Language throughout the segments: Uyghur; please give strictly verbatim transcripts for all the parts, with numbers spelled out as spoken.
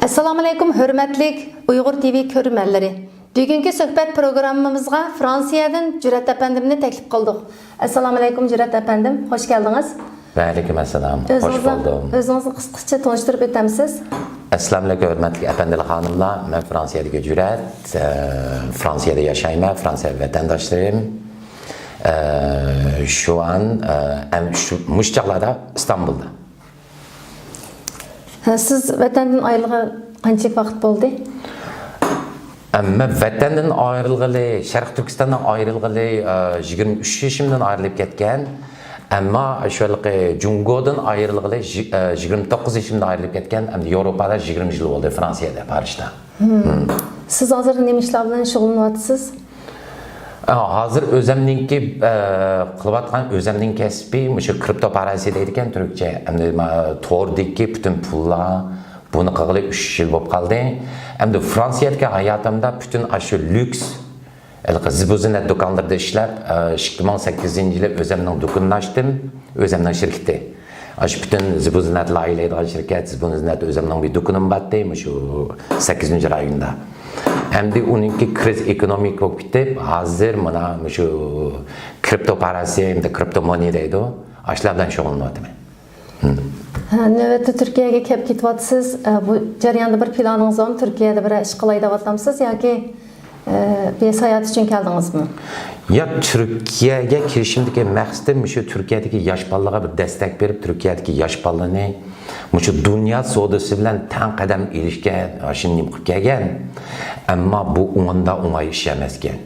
ئەسسالامۇئەلەيكۇم، ھۆرمەتلىك ئۇيغۇر تىۋى كۆرۈرمەنلىرى. بۈگۈنكى سۆھبەت پروگراممىمىزغا فرانسىيەدىن جۈرئەت ئەپەندىمنى تەكلىپ قىلدۇق. ئەسسالامۇئەلەيكۇم، جۈرئەت ئەپەندىم، خوش كەلدىڭىز. ۋەئەلەيكۇم ئەسسالام، خوش بولدۇم. ئۆزىڭىزنى قىسقىچە تونۇشتۇرۇپ ئۆتەمسىز؟ ئەسسالامۇئەلەيكۇم، ھۆرمەتلىك ئەپەندىلەر، خانىملار. مەن فرانسىيەدىكى جۈرئەت. ئە، فرانسىيەدە ياشايمەن، فرانسىيە ۋەتەنداشلىرىم. ئە، شۇئان، ئە، ئەم-، شۇ، مۇشۇ چاغلاردا ئىستانبۇلدا. ھە، سىز ۋەتەندىن ئايرىلغىلى قانچىلىك ۋاقىت بولدى؟ ئەمما ۋەتەندىن ئايرىلغىلى، شەرقىي تۈركىستاندىن ئايرىلغىلى، ئە، يىگىرمە ئۈچ يېشىمدىن ئايرىلىپ كەتكەن. ئەمما شۇ ھېلىقى جۇڭگودىن ئايرىلغىلى يىگ-، ئە، يىگىرمە توققۇز يېشىمدا ئايرىلىپ كەتكەن. ئەمدى ياۋروپادا يىگىرمە يىل بولدى، فرانسىيەدە، پارىژدا. سىز ھازىر نېمە ئىشلار بىلەن شۇغۇللىنىۋاتىسىز؟ ئە، ھازىر ئۆزەمنىڭكى، ئە، قىلىۋاتقان ئۆزەمنىڭ كەسپى مۇشۇ كرىپتو پاراسى دەيدىكەن تۈركچە. ئەمدى ما-، توردىكى پۈتۈن پۇللار، بۇنى قىلغىلى ئۈچ يىل بولۇپ قالدى. ئەمدى فرانسىيەدىكى ھاياتىمدا پۈتۈن ئاشۇ لۈكس، ھېلىقى زىبۇ زىننەت دۇكانلىرىدا ئىشلەپ، ئە، ئىككى مىڭ سەككىزىنچى يىلى ئۆزەمنىڭ دۇكىنىنى ئاچتىم، ئۆزەمنىڭ شىركىتى. ئاشۇ پۈتۈن زىبۇ زىننەت لايىھەلەيدىغان شىركەت، زىبۇ زىننەت ئۆزەمنىڭ بىر دۇكىنىم بارتى، مۇشۇ سەككىزىنچى رايوندا. ئەمدى ئۇنىڭكى كرىز ئېكونومىك بولۇپ كېتىپ، ھازىر مانا مۇشۇ كرىپتو پاراسى، ئەمدى كرىپتو مونى دەيدۇ، ئاشۇلار بىلەن شۇغۇللىنىۋاتىمەن. ھە، نۆۋەتتە تۈركىيەگە كەپ كېتىۋاتىسىز. ئە، بۇ جەرياندا بىر پىلانىڭىز بارمۇ؟ تۈركىيەدە بىرەر ئىش قىلاي دەۋاتامسىز ياكى، ئە، بىر ساياھەت ئۈچۈن كەلدىڭىزمۇ؟ ياق، تۈركىيەگە كېلىشىمدىكى مەقسىتىم مۇشۇ تۈركىيەدىكى ياش بالىلارغا بىر دەستەك بېرىپ، تۈركىيەدىكى ياش بالىلارنى مۇشۇ دۇنيا سودىسى بىلەن تەڭ قەدەم ئېلىشكە، ئاشۇنى نېمە قىلىپ كەلگەن. ئەمما بۇ ئوڭۇندا ئوڭاي ئىش ئەمەسكەن.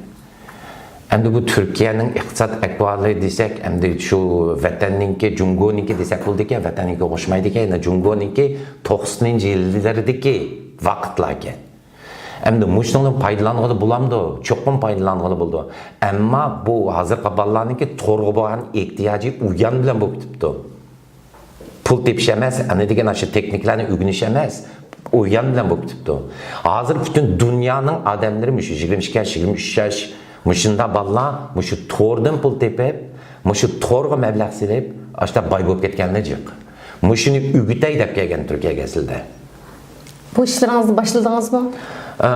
ئەمدى بۇ تۈركىيەنىڭ ئىقتىساد ئەھۋالى دېسەك، ئەمدى شۇ ۋەتەننىڭكى، جۇڭگونىڭكى دېسەك بولىدىكەن، ۋەتەننىڭكى ئوخشىمايدىكەن، يەنە جۇڭگونىڭكى توقسىنىنچى يىللىرىدىكى ۋاقىتلاركەن. ئەمدى مۇشۇنىڭدىن پايدىلانغىلى بولامدۇ؟ چوقۇم پايدىلانغىلى بولىدۇ. ئەمما بۇ ھازىرقى بالىلارنىڭكى تورغا بولغان ئېھتىياجى ئۇيان بىلەن بولۇپ كېتىپتۇ. پۇل تېپىش ئەمەس، ئەنە دېگەن ئاشۇ تېخنىكىلارنى ئۆگىنىش ئەمەس، ئويان بىلەن بولۇپ كېتىپتۇ. ھازىر پۈتۈن دۇنيانىڭ ئادەملىرى مۇشۇ يىگىرمە ئىككى ياش، يىگىرمە ئۈچ ياش مۇشۇنداق بالىلار مۇشۇ توردىن پۇل تېپىپ، مۇشۇ تورغا مەبلەغ سېلىپ، ئاشۇنداق باي بولۇپ كەتكەنلەر جىق. مۇشۇنى ئۆگىتەي دەپ كەلگەن تۈركىيەگە ئەسلىدە. بۇ ئىشلىرىڭىزنى باشلىدىڭىزمۇ؟ ئە،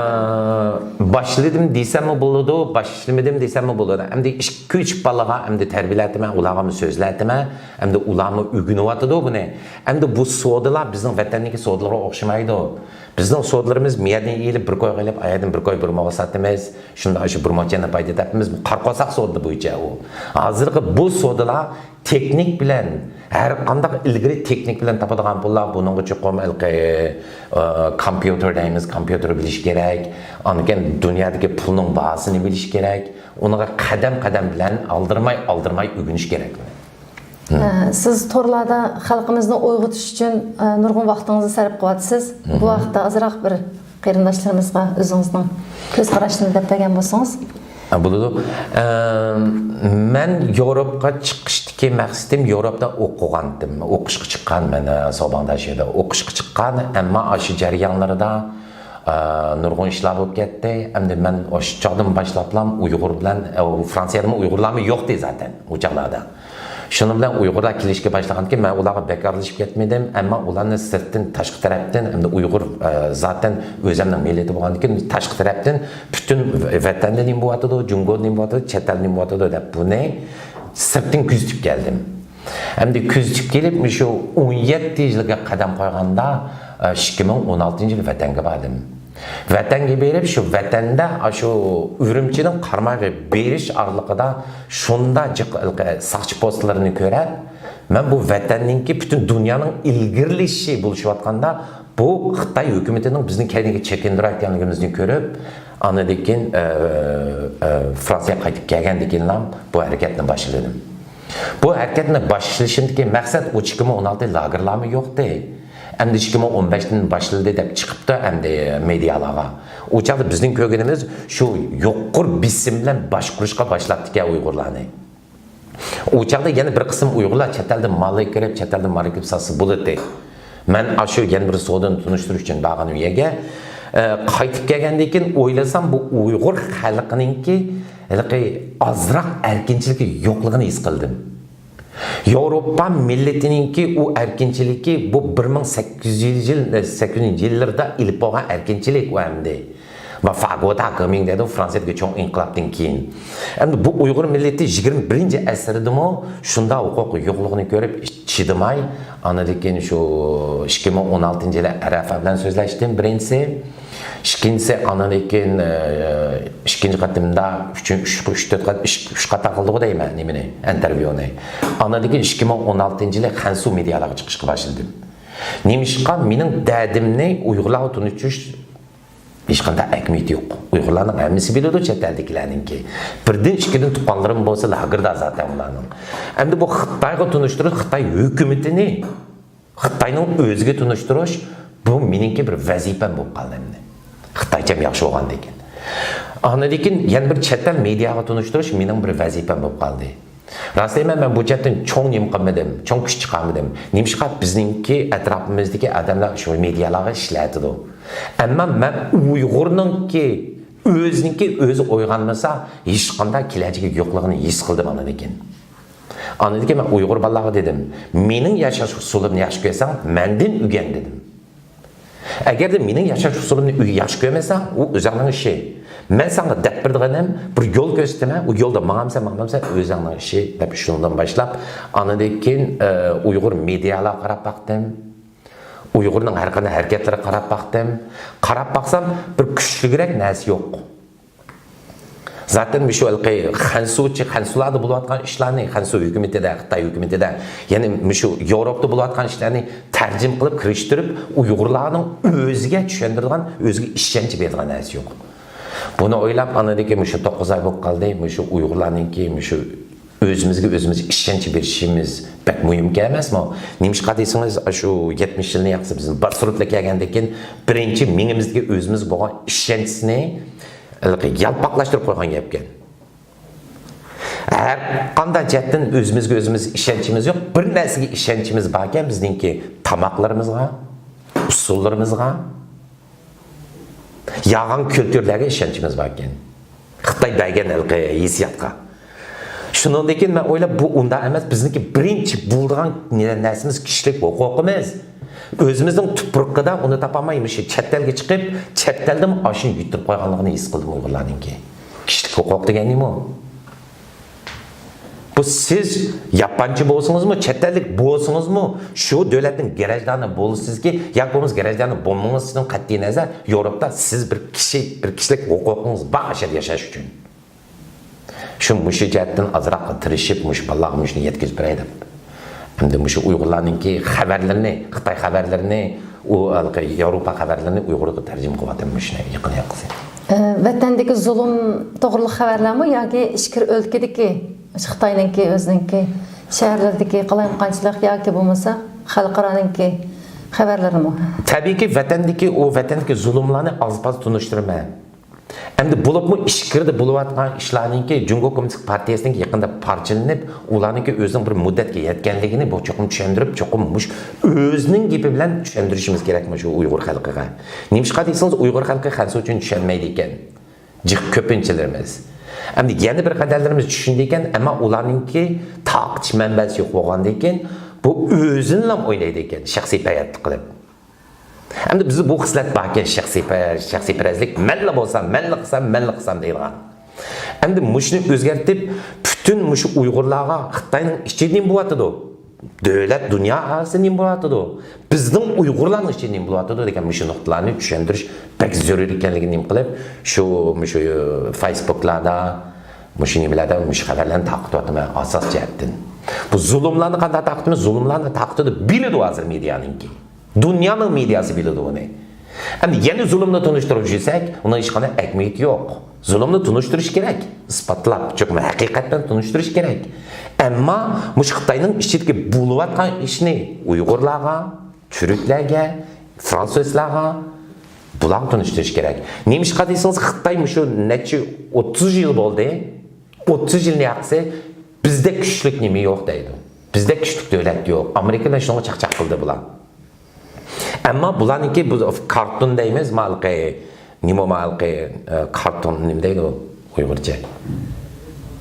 باشلىدىم دېسەممۇ بولىدۇ، باشلىمىدىم دېسەممۇ بولىدۇ. ئەمدى ئىككى، ئۈچ بالىغا ئەمدى تەربىيەلەتىمەن، ئۇلارغىمۇ سۆزلەتىمەن. ئەمدى ئۇلارمۇ ئۆگىنىۋاتىدۇ بۇنى. ئەمدى بۇ سودىلار بىزنىڭ ۋەتەندىكى سودىلارغا ئوخشىمايدۇ. بىزنىڭ سودىلىرىمىز مۇ يەردىن ئېلىپ، بىر كويغا ئېلىپ، ئايەردىن بىر كوي بىر موغا ساتىمىز. شۇنداق شۇ بىر مونچە يەنە پايدا تېپىمىز. بۇ قارا قورساق سودا بويىچە ئۇ. ھازىرقى بۇ سودىلار تېخنىك بىلەن، ھەر قانداق ئىلگىرى تېخنىك بىلەن تاپىدىغان پۇللار، بۇنىڭغا چوقۇم ھېلىقى، ئە، كومپيۇتېر دەيمىز، كومپيۇتېر بىلىش كېرەك. ئاندىن كېيىن دۇنيادىكى پۇلنىڭ باھاسىنى بىلىش كېرەك. ئۇنىڭغا قەدەم-قەدەم بىلەن ئالدىرىماي، ئالدىرىماي ئۆگىنىش كېرەك. ئە، سىز تورلاردا خەلقىمىزنى ئويغىتىش ئۈچۈن، ئە، نۇرغۇن ۋاقتىڭىزنى سەرپ قىلىۋاتىسىز. بۇ ھەقتە ئازراق بىر قېرىنداشلىرىمىزغا ئۆزىڭىزنىڭ كۆز قاراشىنى دەپ بەرگەن بولسىڭىز. ئە، بولىدۇ. ئە، مەن ياۋروپقا چىقىشتىكى مەقسىتىم، ياۋروپتا ئوقۇغانتىم. ئوقۇشقا چىققان مەن، ئە، سوباڭداشىدا ئوقۇشقا چىققان. ئەمما ئاشۇ جەريانلىرىدا، ئە، نۇرغۇن ئىشلار بولۇپ كەتتى. ئەمدى مەن ئاشۇ چاغدىن باشلاپلا ئۇيغۇر بىلەن، ئە، فرانسىيەدىمۇ ئۇيغۇرلارمۇ يوقتى زاتەن ئۇ چاغلاردا. شۇنىڭ بىلەن ئۇيغۇرلار كېلىشكە باشلىغاندىكىن، مەن ئۇلارغا بەك ئارىلىشىپ كەتمىدىم، ئەمما ئۇلارنى سىرتتىن، تاشقى تەرەپتىن، ئەمدى ئۇيغۇر، ئە، زاتەن ئۆزەمنىڭ مىللىتى بولغاندىكىن، تاشقى تەرەپتىن پۈتۈن ۋەتەندە نېمە بولۇۋاتىدۇ، جۇڭگودا نېمە بولۇۋاتىدۇ، چەت ئەلدە نېمە بولۇۋاتىدۇ دەپ بۇنى سىرتتىن كۆزىتىپ كەلدىم. ئەمدى كۆزىتىپ كېلىپ، مۇشۇ ئون يەتتە يىلغا قەدەم قويغاندا، ئە، ئىككى مىڭ ئون ئالتىنچى يىلى ۋەتەنگە باردىم. ۋەتەنگە بېرىپ، شۇ ۋەتەندە، ئاشۇ ئۈرۈمچىدىن قارامايغا بېرىش ئارىلىقىدا شۇنداق جىق ھېلىقى ساقچى پوستلىرىنى كۆرۈپ، مەن بۇ ۋەتەننىڭكى پۈتۈن دۇنيانىڭ ئىلگىرىلىشى بولۇشۇۋاتقاندا، بۇ خىتاي ھۆكۈمىتىنىڭ بىزنى كەينىگە چېكىندۈرۈۋەتكەنلىكىمىزنى كۆرۈپ، ئاندىن كېيىن، ئە، ئە، فرانسىيەگە قايتىپ كەلگەندىن كېيىنلا بۇ ھەرىكەتنى باشلىدىم. بۇ ھەرىكەتنى باشلىشىمدىكى مەقسەت ئۇ ئىككى مىڭ ئون ئالتە لاگېرلارمۇ يوقتى. ئەمدى ئىككى مىڭ ئون بەشتىن باشلىدى دەپ چىقىپتۇ ئەمدى مېدىيالارغا. ئۇ چاغدا بىزنىڭ كۆرگىنىمىز شۇ يۇقىرى بېسىم بىلەن باشقۇرۇشقا باشلاپتىكەن ئۇيغۇرلارنى. ئۇ چاغدا يەنە بىر قىسىم ئۇيغۇرلار چەت ئەلدىن مال ئەكىرىپ، چەت ئەلدىن مال ئەكىرىپ ساتسا بولاتتى. مەن ئاشۇ يەنە بىر سودىنى تونۇشتۇرۇش ئۈچۈن بارغان ئۇ يەرگە. ئە، قايتىپ كەلگەندىن كېيىن ئويلىسام، بۇ ئۇيغۇر خەلقىنىڭكى ھېلىقى ئازراق ئەركىنچىلىكى يوقلۇقىنى ھېس قىلدىم. ياۋروپا مىللىتىنىڭكى ئۇ ئەركىنچىلىكى، بۇ بىر مىڭ سەككىز يۈز يىل، سەككىز يۈز يىللىرىدا ئېلىپ بولغان ئەركىنچىلىك ئۇ ئەمدى. ما فاگودا كېمىڭ دەيدۇ، فرانسىيەدىكى چوڭ ئىنقىلابتىن كېيىن. ئەمدى بۇ ئۇيغۇر مىللىتى يىگىرمە بىرىنچى ئەسىردىمۇ شۇنداق ھوقۇق يوقلۇقىنى كۆرۈپ چىدىماي، ئاندىن كېيىن شۇ ئىككى مىڭ ئون ئالتىنچى يىلى ئەرەفە بىلەن سۆزلەشتىم بىرىنچىسى. ئىككىنچىسى، ئاندىن كېيىن، ئە، ئىككىنچى قېتىمدا ئۈچ، ئۈچ، ئۈچ، تۆت قېت-، ئۈچ، ئۈچ قېتىم قىلدىغۇ دەيمەن نېمىنى، ئىنتېرۋيۇنى. ئاندىن كېيىن ئىككى مىڭ ئون ئالتىنچى يىلى خەنسۇ مېدىيالارغا چىقىشقا باشلىدىم. نېمىشقا مېنىڭ دەردىمنى ئۇيغۇرلارغا تونۇشتۇرۇش ھېچقانداق ئەھمىيىتى يوق. ئۇيغۇرلارنىڭ ھەممىسى بىلىدۇ چەت ئەلدىكىلەرنىڭكى. بىردىن، ئىككىدىن تۇغقانلىرىم بولسا لاگېردا زاتەن ئۇلارنىڭ. ئەمدى بۇ خىتايغا تونۇشتۇرۇش، خىتاي ھۆكۈمىتىنى خىتاينىڭ ئۆزىگە تونۇشتۇرۇش، بۇ مېنىڭكى بىر ۋەزىپەم بولۇپ قالدى ئەمدى. خىتايچەم ياخشى بولغاندىكىن. ئاندىن كېيىن يەنە بىر چەت ئەل مېدىياغا تونۇشتۇرۇش مېنىڭ بىر ۋەزىپەم بولۇپ قالدى. راست دەيمەن، مەن بۇ جەھەتتىن چوڭ نېمە قىلمىدىم، چوڭ كۈچ چىقارمىدىم. نېمىشقا؟ بىزنىڭكى ئەتراپىمىزدىكى ئادەملەر شۇ مېدىيالارغا ئىشلەتىدۇ. ئەمما مەن ئۇيغۇرنىڭكى ئۆزىنىڭكى ئۆزى ئويغانمىسا، ھېچقانداق كېلەچىكى يوقلۇقىنى ھېس قىلدىم ئاندىن كېيىن. ئاندىن كېيىن مەن ئۇيغۇر بالىلارغا دېدىم، مېنىڭ ياشاش ئۇسۇلۇمنى ياخشى كۆرسەڭ، مەندىن ئۆگەن دېدىم. ئەگەردە مېنىڭ ياشاش ئۇسۇلۇمنى ئۆ-، ياخشى كۆرمىسەڭ، ئۇ ئۆزۈڭنىڭ ئىشى. مەن ساڭا دەپ بېرىدىغىنىم، بىر يول كۆرسىتىمەن، ئۇ يولدا ماڭامسەن، ماڭمامسەن، ئۆزۈڭنىڭ ئىشى، دەپ شۇنىڭدىن باشلاپ، ئاندىن كېيىن، ئە، ئۇيغۇر مېدىيالارغا قاراپ باقتىم. ئۇيغۇرنىڭ ھەر قانداق ھەرىكەتلىرىگە قاراپ باقتىم. قاراپ باقسام، بىر كۈچلۈكرەك نەرسە يوق. زاتەن مۇشۇ ھېلىقى خەنسۇچى، خەنسۇلاردا بولۇۋاتقان ئىشلارنى، خەنسۇ ھۆكۈمىتىدە، خىتاي ھۆكۈمىتىدە، يەنى مۇشۇ ياۋروپىدا بولۇۋاتقان ئىشلارنى تەرجىمە قىلىپ كىرىشتۈرۈپ، ئۇيغۇرلارنىڭ ئۆزىگە چۈشەندۈرىدىغان، ئۆزىگە ئىشەنچ بېرىدىغان نەرسە يوق. بۇنى ئويلاپ، ئاندىن كېيىن مۇشۇ توققۇز ئاي بولۇپ قالدى، مۇشۇ ئۇيغۇرلارنىڭكى مۇشۇ ئۆزىمىزگە ئۆزىمىز ئىشەنچ بېرىشىمىز بەك مۇھىمكەن ئەمەسمۇ؟ نېمىشقا دېسىڭىز، شۇ يەتمىش يىلنى ياقسا بىزنى باستۇرۇپلا كەلگەندىن كېيىن، بىرىنچى مېڭىمىزدىكى ئۆزىمىزگە بولغان ئىشەنچنى ھېلىقى يالپاقلاشتۇرۇپ قويغان گەپكەن. ھەر قانداق جەھەتتىن ئۆزىمىزگە ئۆزىمىز ئىشەنچىمىز يوق. بىر نەرسىگە ئىشەنچىمىز باركەن، بىزنىڭكى تاماقلىرىمىزغا، ئۇسسۇللىرىمىزغا، يالغان كۈلتۈرلەرگە ئىشەنچىمىز باركەن. خىتاي بەرگەن ھېلىقى ھېسسىياتقا. شۇنىڭدىن كېيىن مەن ئويلاپ، بۇ ئۇنداق ئەمەس، بىزنىڭكى بىرىنچى بولىدىغان نەرسىمىز كىشىلىك ھوقۇقىمىز. ئۆزىمىزنىڭ تۇپرىقىدا ئۇنى تاپالماي، مۇشۇ چەت ئەلگە چىقىپ، چەت ئەلدىمۇ ئاشۇنى يۈتتۈرۈپ قويغانلىقىنى ھېس قىلدىم ئۇيغۇرلارنىڭكى. كىشىلىك ھوقۇق دېگەن نېمە؟ بۇ سىز ياپانچى بولسىڭىزمۇ، چەت ئەللىك بولسىڭىزمۇ، شۇ دۆلەتنىڭ گراژدانى بولىسىزكى، ياكى بولمىسا گراژدانى بولمىڭىز، سىزدىن قەتئىينەزەر، ياۋروپادا سىز بىر كىشى، بىر كىشىلىك ھوقۇقىڭىز بار ئاشۇ يەردە ياشاش ئۈچۈن. شۇ، مۇشۇ جەھەتتىن ئازراق تىرىشىپ، مۇشۇ بالىلارغا مۇشۇنى يەتكۈزۈپ بېرەي دەپ. ئەمدى مۇشۇ ئۇيغۇرلارنىڭكى خەۋەرلىرىنى، خىتاي خەۋەرلىرىنى، ئۇ ھېلىقى ياۋروپا خەۋەرلىرىنى ئۇيغۇرغا تەرجىمە قىلىۋاتىمەن مۇشۇنى يېقىن ياقىسى. ئە، ۋەتەندىكى زۇلۇم توغرىلىق خەۋەرلەرمۇ ياكى ئىچكىرى ئۆلكىدىكى، خىتاينىڭكى ئۆزىنىڭكى شەھەرلىرىدىكى قالايمىقانچىلىق ياكى بولمىسا خەلقئارانىڭكى خەۋەرلىرىمۇ؟ تەبىئىيكى، ۋەتەندىكى، ئۇ ۋەتەندىكى زۇلۇملارنى ئاز-پاز تونۇشتۇرىمەن. ئەمدى بولۇپمۇ ئىچكىرىدە بولۇۋاتقان ئىشلارنىڭكى جۇڭگو كوممۇنىستىك پارتىيەسىنىڭكى يېقىندا پارچىلىنىپ، ئۇلارنىڭكى ئۆزىنىڭ بىر مۇددەتكە يەتكەنلىكىنى بۇ چوقۇم چۈشەندۈرۈپ، چوقۇم مۇشۇ ئۆزىنىڭ گېپى بىلەن چۈشەندۈرۈشىمىز كېرەك مۇشۇ ئۇيغۇر خەلقىگە. نېمىشقا دېسىڭىز، ئۇيغۇر خەلقى خەنسۇچىنى چۈشەنمەيدىكەن. جىق كۆپىنچىلىرىمىز. ئەمدى يەنە بىر قەدەرلىرىمىز چۈشىنىدىكەن، ئەمما ئۇلارنىڭكى تارقىتىش مەنبەسى يوق بولغاندىكىن، بۇ ئۆزىنىلا ئوينايدىكەن، شەخسىي پەيەتلىك قىلىپ. ئەمدى بىزدە بۇ خىسلەت باركەن، شەخسىي پە-، شەخسىيپەرەزلىك، مەنلا بولسام، مەنلا قىلسام، مەنلا قىلسام دەيدىغان. ئەمدى مۇشۇنى ئۆزگەرتىپ، پۈتۈن مۇشۇ ئۇيغۇرلارغا خىتاينىڭ ئىچىدە نېمە بولۇۋاتىدۇ؟ دۆلەت، دۇنيا ئارىسىدا نېمە بولۇۋاتىدۇ؟ بىزنىڭ ئۇيغۇرلارنىڭ ئىچىدە نېمە بولۇۋاتىدۇ دېگەن مۇشۇ نۇقتىلارنى چۈشەندۈرۈش بەك زۆرۈر ئىكەنلىكىنى نېمە قىلىپ، شۇ، مۇشۇ فېيسبۇكلاردا، مۇشۇ نېمىلەردە مۇشۇ خەۋەرلەرنى تارقىتىۋاتىمەن ئاساس جەھەتتىن. بۇ زۇلۇملارنى قانداق تارقىتىمەن؟ زۇلۇملارنى تارقىتىدۇ، بىلىدۇ ھازىر مېدىيانىڭكى. دۇنيانىڭ مېدىياسى بىلىدۇ ئۇنى. ئەمدى يەنە زۇلۇمنى تونۇشتۇرۇپ يۈرسەك، ئۇنىڭ ھېچقانداق ئەھمىيىتى يوق. زۇلۇمنى تونۇشتۇرۇش كېرەك، ئىسپاتلاپ، چوقۇم ھەقىقەت بىلەن تونۇشتۇرۇش كېرەك. ئەمما مۇشۇ خىتاينىڭ ئىچىدىكى بولۇۋاتقان ئىشنى ئۇيغۇرلارغا، تۈركلەرگە، فرانسۇزلارغا، بۇلارغا تونۇشتۇرۇش كېرەك. نېمىشقا دېسىڭىز، خىتاي مۇشۇ نەچچە ئوتتۇز يىل بولدى. ئوتتۇز يىلنى ياقسى، بىزدەك كۈچلۈك نېمە يوق دەيدۇ. بىزدەك كۈچلۈك دۆلەت يوق. ئامېرىكا بىلەن شۇنىڭغا چاقچاق قىلدى بۇلار. ئەمما بۇلارنىڭكى بۇ كارتون دەيمىز، مالقى، نېمە مالقى، ئە، كارتون نېمە دەيدۇ ئۇيغۇرچە؟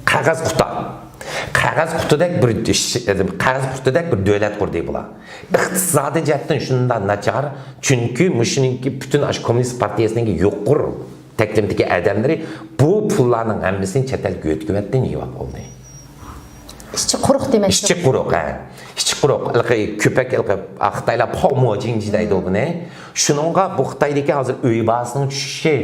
قەغەز قۇتا. قەغەز قۇتىدەك بىر، قەغەز قۇتىدەك بىر دۆلەت قۇردى بۇلار. ئىقتىسادىي جەھەتتىن شۇنداق ناچار، چۈنكى مۇشۇنىڭكى پۈتۈن ئاشۇ كوممۇنىست پارتىيەسىنىڭكى يۇقىرى تەكلىمىدىكى ئادەملىرى بۇ پۇللارنىڭ ھەممىسىنى چەت ئەلگە يۆتكىۋەتتى، نېمە بولدى؟ ئىچى قۇرۇق دېمەكچى. ئىچى قۇرۇق، ھە. ئىچى قۇرۇق. ھېلىقى كۆپەك، ھېلىقى خىتايلار پاۋ موجىڭجى دەيدۇ بۇنى. شۇنىڭغا بۇ خىتايدىكى ھازىر ئۆي باھاسىنىڭ چۈشۈشى،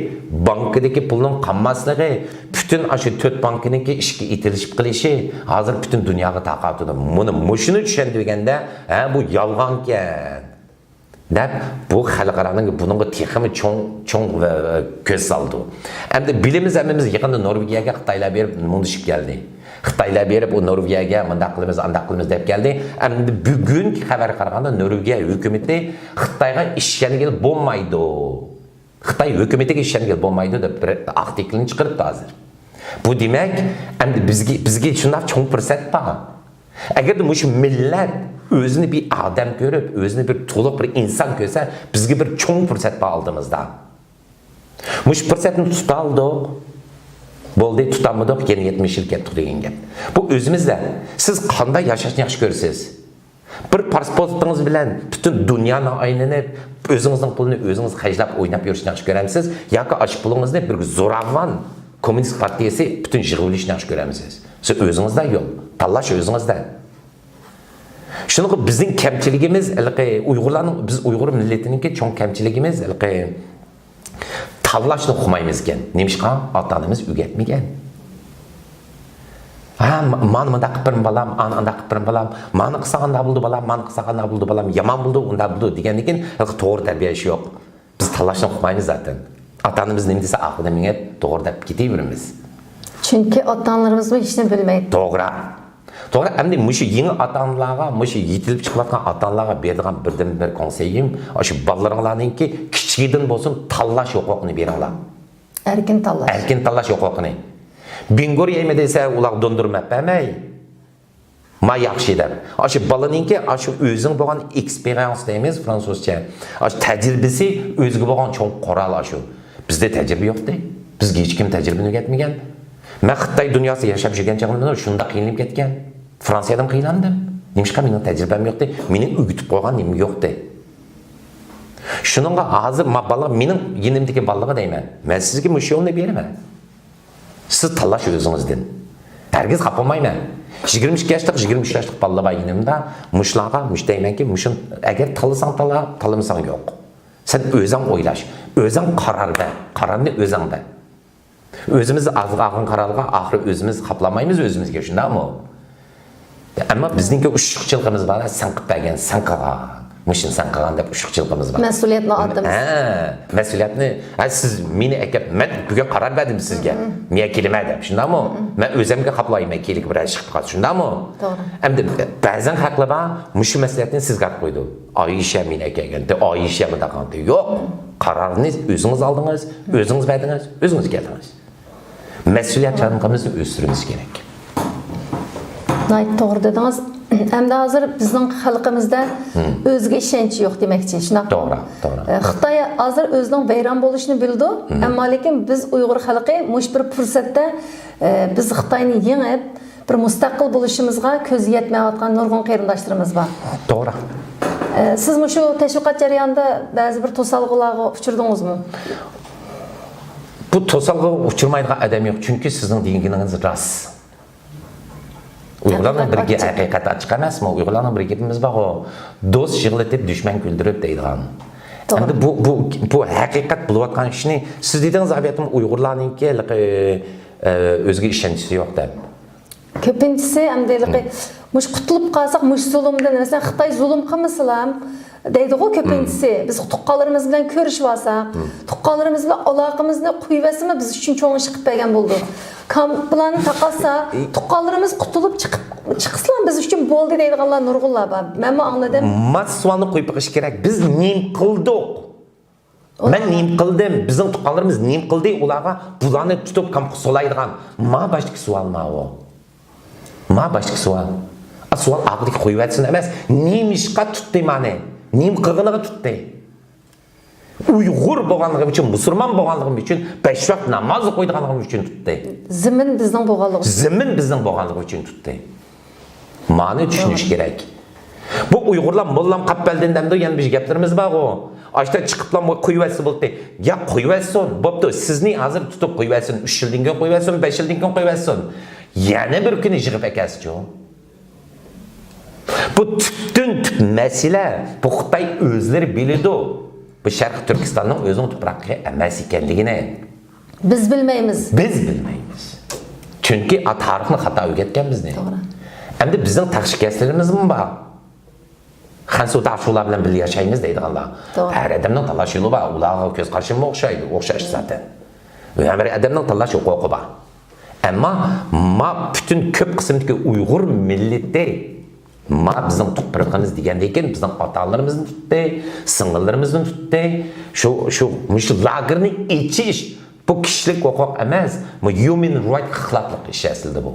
بانكىدىكى پۇلنىڭ قالماسلىقى، پۈتۈن ئاشۇ تۆت بانكىنىڭكى ئىشىكى ئېتىلىشىپ قېلىشى ھازىر پۈتۈن دۇنياغا تارقاپتۇ. مۇنى، مۇشۇنى چۈشەندۈرگەندە، ھە، بۇ يالغانكەن دەپ، بۇ خەلقئارانىڭ بۇنىڭغا تېخىمۇ چوڭ، چوڭ، ۋە، ۋە كۆز سالىدۇ. ئەمدى بىلىمىز ھەممىمىز، يېقىندا نورۋېگىيەگە خىتايلار بېرىپ مۇڭدىشىپ كەلدى. خىتايلار بېرىپ، ئۇ نورۋېگىيەگە مۇنداق قىلىمىز، ئانداق قىلىمىز دەپ كەلدى. ئەمدى بۈگۈنكى خەۋەرگە قارىغاندا، نورۋېگىيە ھۆكۈمىتى خىتايغا ئىشەنگىلى بولمايدۇ. خىتاي ھۆكۈمىتىگە ئىشەنگىلى بولمايدۇ دەپ بىر ئارتىكىلنى چىقىرىپتۇ ھازىر. بۇ دېمەك، ئەمدى بىزگە، بىزگە شۇنداق چوڭ پۇرسەت بار. ئەگەردە مۇشۇ مىللەت ئۆزىنى بىر ئادەم كۆرۈپ، ئۆزىنى بىر تولۇق بىر ئىنسان كۆرسە، بىزگە بىر چوڭ پۇرسەت بار ئالدىمىزدا. مۇشۇ پۇرسەتنى تۇتالدۇق. بولدى، تۇتالمىدۇق، يەنە يەتمىش يىل كەتتۇق دېگەن گەپ. بۇ ئۆزىمىزدە. سىز قانداق ياشاشنى ياخشى كۆرىسىز؟ بىر پاسپورتىڭىز بىلەن پۈتۈن دۇنيانى ئايلىنىپ، ئۆزىڭىزنىڭ پۇلىنى ئۆزىڭىز خەجلەپ ئويناپ يۈرۈشنى ياخشى كۆرەمسىز؟ ياكى ئاشۇ پۇلىڭىزنى بىر زوراۋان كوممۇنىست پارتىيەسى پۈتۈن يىغىۋېلىشنى ياخشى كۆرەمسىز؟ سىز ئۆزىڭىزدە يول. تاللاش ئۆزىڭىزدە. شۇنىڭغا بىزنىڭ كەمچىلىكىمىز، ھېلىقى ئۇيغۇرلارنىڭ، بىز ئۇيغۇر مىللىتىنىڭكى چوڭ كەمچىلىكىمىز، ھېلىقى تاللاشنى ئۇقمايمىز ئىكەن. نېمىشقا؟ ئاتا-ئانىمىز ئۆگەتمىگەن. ھە، ما-، مانا مۇنداق قىلىپ بېرىڭ بالام، ئانا ئانداق قىلىپ بېرىڭ بالام، مانا قىلساڭ ئانداق بولىدۇ بالام، مانا قىلساڭ ئانداق بولىدۇ بالام، يامان بولىدۇ، ئۇنداق بولىدۇ دېگەندىن كېيىن ھېلىقى توغرا تەربىيەلەش يوق. بىز تاللاشنى ئۇقمايمىز زاتەن. ئاتا-ئانىمىز نېمە دېسە ئاخىرىدا مېڭىپ توغرا دەپ كېتىۋېرىمىز. چۈنكى ئاتا-ئانىلىرىمىزمۇ ھېچنېمە بىلمەيدۇ. توغرا. توغرا، ئەمدى مۇشۇ يېڭى ئاتا-ئانىلارغا، مۇشۇ يېتىلىپ چىقىۋاتقان ئاتا-ئانىلارغا بېرىدىغان بىردىنبىر كونسېيىم، ئاشۇ بالىلىرىڭلارنىڭكى كىچىكىدىن بولسۇن تاللاش ھوقۇقىنى بېرىڭلار. ئەركىن تاللاش. ئەركىن تاللاش ھوقۇقىنى. بىڭگور يەيمەن دېسە، ئۇلارغا دوندۇرما ئەپ بەرمەي. ما ياخشى دەپ. ئاشۇ بالىنىڭكى، ئاشۇ ئۆزىنىڭ بولغان ئېكسپېرىيانس دەيمىز فرانسۇزچە. ئاشۇ تەجرىبىسى ئۆزىگە بولغان چوڭ قورال ئاشۇ. بىزدە تەجرىبە يوقتى. بىزگە ھېچكىم تەجرىبىنى ئۆگەتمىگەن. مەن خىتاي دۇنياسىدا ياشاپ يۈرگەن چېغىمدا شۇنداق قىينىلىپ كەتكەن. فرانسىيەدىمۇ قىينالدىم. نېمىشقا؟ مېنىڭ تەجرىبەم يوقتى. مېنىڭ ئۆگىتىپ قويغان نېمە يوقتى. شۇنىڭغا ھازىر ما بالىغا، مېنىڭ يېنىمدىكى بالىغا دەيمەن، مەن سىزگە مۇشۇ يولنى بېرىمەن. سىز تاللاش ئۆزىڭىزدىن. ھەرگىز خاپا بولمايمەن. يىگىرمە ئىككى ياشلىق، يىگىرمە ئۈچ ياشلىق بالىلار بار يېنىمدا. مۇشۇلارغا مۇشۇ دەيمەنكى، مۇشۇ ئەگەر تاللىساڭ تاللا، تاللىمىساڭ يوق. سەن ئۆزۈڭ ئويلاش، ئۆزۈڭ قارار بەر، قارارنى ئۆزۈڭ بەر. ئۆزىمىز ئالغان قارارغا ئاخىرى ئۆزىمىز خاپىلانمايمىز ئۆزىمىزگە، شۇنداقمۇ؟ ئەمما بىزنىڭكى ئۇششۇقچىلىقىمىز بار، سەن قىلىپ بەرگەن، سەن قىلغان، مۇشۇنى سەن قىلغان دەپ ئۇششۇقچىلىقىمىز بار. مەسئۇلىيەتنى ئارتىمىز. ھە، مەسئۇلىيەتنى، ھە، سىز مېنى ئەكەپ، مەن بۈگۈن قارار بەردىم سىزگە، مەن كېلىمەن دەپ، شۇنداقمۇ؟ مەن ئۆزۈمگە خاپىلايمەن، كېلىپ بىرەر ئىش قىلىپ قالسا، شۇنداقمۇ؟ توغرا. ئەمدى بەزەن خەقلەر بار، مۇشۇ مەسئۇلىيەتنى سىزگە ئارتىپ قويىدۇ. ئايشە مېنى ئەكەلگەنتى، ئايشە مۇنداق قىلغانتى. يوق، قارارنى ئۆزىڭىز ئالدىڭىز، ئۆزىڭىز بەردىڭىز، ئۆزىڭىز كەلدىڭىز. مەسئۇلىيەتچانلىقىمىزنى ئۆستۈرۈۋېلىش كېرەك. ناھايىتى توغرا دېدىڭىز. ئەمدى ھازىر بىزنىڭ خەلقىمىزدە ئۆزىگە ئىشەنچ يوق دېمەكچى، شۇنداقمۇ؟ توغرا، توغرا. ئە، خىتاي ھازىر ئۆزىنىڭ ۋەيران بولۇشىنى بىلىدۇ، ئەمما لېكىن بىز ئۇيغۇر خەلقى مۇشۇ بىر پۇرسەتتە، ئە، بىز خىتاينى يېڭىپ، بىر مۇستەقىل بولۇشىمىزغا كۆزى يەتمەيۋاتقان نۇرغۇن قېرىنداشلىرىمىز بار. توغرا. ئە، سىز مۇشۇ تەشۋىقات جەريانىدا بەزى بىر توسالغۇلارغا ئۇچرىدىڭىزمۇ؟ بۇ توسالغۇغا ئۇچرىمايدىغان ئادەم يوق، چۈنكى سىزنىڭ دېگىنىڭىز راست. ئۇيغۇرلارنىڭ بىر گە-، ھەقىقەت ئاچچىق. ھەقىقەت ئاچچىق ئەمەسمۇ؟ ئۇيغۇرلارنىڭ بىر گېپىمىز بارغۇ، دوست يىغلىتىپ، دۈشمەن كۈلدۈرۈپ دەيدىغان. توغرا. ئەمدى بۇ، بۇ، بۇ ھەقىقەت بولۇۋاتقان ئىشنى سىز دېدىڭىز، ئاۋۇ يەردىمۇ ئۇيغۇرلارنىڭكى ھېلىقى، ئە، ئۆزىگە ئىشەنچىسى يوق دەپ. كۆپىنچىسى ئەمدى ھېلىقى مۇشۇ قۇتۇلۇپ قالساق مۇشۇ زۇلۇمدىن، مەسىلەن، خىتاي زۇلۇم قىلمىسىلا، دەيدىغۇ كۆپىنچىسى. بىز تۇغقانلىرىمىز بىلەن كۆرۈشۈۋالساق، تۇغقانلىرىمىز بىلەن ئالاقىمىزنى قويۇۋەتسىمۇ، بىز ئۈچۈن چوڭ ئىش قىلىپ بەرگەن بولىدۇ. كامپلارنى تاقاتسا، تۇغقانلىرىمىز قۇتۇلۇپ چىقىپ، چىقسىلا، بىز ئۈچۈن بولدى دەيدىغانلار نۇرغۇنلار بار. مەنمۇ ئاڭلىدىم. ماس سوئالنى قويۇپ بېقىش كېرەك. بىز نېمە قىلدۇق؟ مەن نېمە قىلدىم؟ بىزنىڭ تۇغقانلىرىمىز نېمە قىلدى؟ ئۇلارغا بۇلارنى تۇتۇپ كامپقا سولايدىغان. ما باشتىكى سوئال ماۋۇ. ما باشتىكى سوئال. ئا، سوئال ئاخىرىدىكى قويۇۋەتسۇن ئەمەس. نېمىشقا تۇتتى مانى؟ نېمە قىلغىنىغا تۇتتى؟ ئۇيغۇر بولغانلىقىم ئۈچۈن، مۇسۇلمان بولغانلىقىم ئۈچۈن، بەش ۋاق ناماز ئوقۇيدىغانلىقىم ئۈچۈن تۇتتى. زېمىن بىزنىڭ بولغانلىقى ئۈچۈن. زېمىن بىزنىڭ بولغانلىقى ئۈچۈن تۇتتى. مانى چۈشىنىش كېرەك. بۇ ئۇيغۇرلار موللام قاپبەلدىن دەمدۇ، يەنە بىر گەپلىرىمىز بارغۇ. ئاشتا چىقىپلا قويۇۋەتسە بولدى. يا قويۇۋەتسۇن، بوپتۇ. سىزنى ھازىر تۇتۇپ قويۇۋەتسۇن، ئۈچ يىلدىن كېيىن قويۇۋەتسۇن، بەش يىلدىن كېيىن قويۇۋەتسۇن. يەنە بىر كۈنى يىغىپ ئەكەلسىچۇ. بۇ تۈپتىن تۈپ مەسىلە، بۇ خىتاي ئۆزلىرى بىلىدۇ. بۇ شەرقىي تۈركىستاننىڭ ئۆزىنىڭ تۇپراقى ئەمەس ئىكەنلىكىنى. بىز بىلمەيمىز. بىز بىلمەيمىز. چۈنكى ئا، تارىخنى خاتا ئۆگەتكەن بىزنى. توغرا. ئەمدى بىزنىڭ تەخشىكەسلىرىمىزمۇ بار. خەنسۇ داشۇلار بىلەن بىللە ياشايمىز دەيدىغانلار. توغرا. ھەر ئادەمنىڭ تاللاش يولى بار. ئۇلارغا كۆز قارىشىممۇ ئوخشايدۇ. ئوخشاش زاتەن. ھەر بىر ئادەمنىڭ تاللاش ھوقۇقى بار. ئەمما ما پۈتۈن كۆپ قىسىمدىكى ئۇيغۇر مىللىتى، ما بىزنىڭ تۇپرىقىمىز دېگەندىن كېيىن بىزنىڭ ئاتا-ئانىلىرىمىزنى تۇتتى، سىڭىللىرىمىزنى تۇتتى. شۇ، شۇ، مۇشۇ لاگېرنى ئېچىش، بۇ كىشىلىك ھوقۇق ئەمەس، بۇ ھيۇمەن رايت خىلاپلىق ئىش ئەسلىدە بۇ.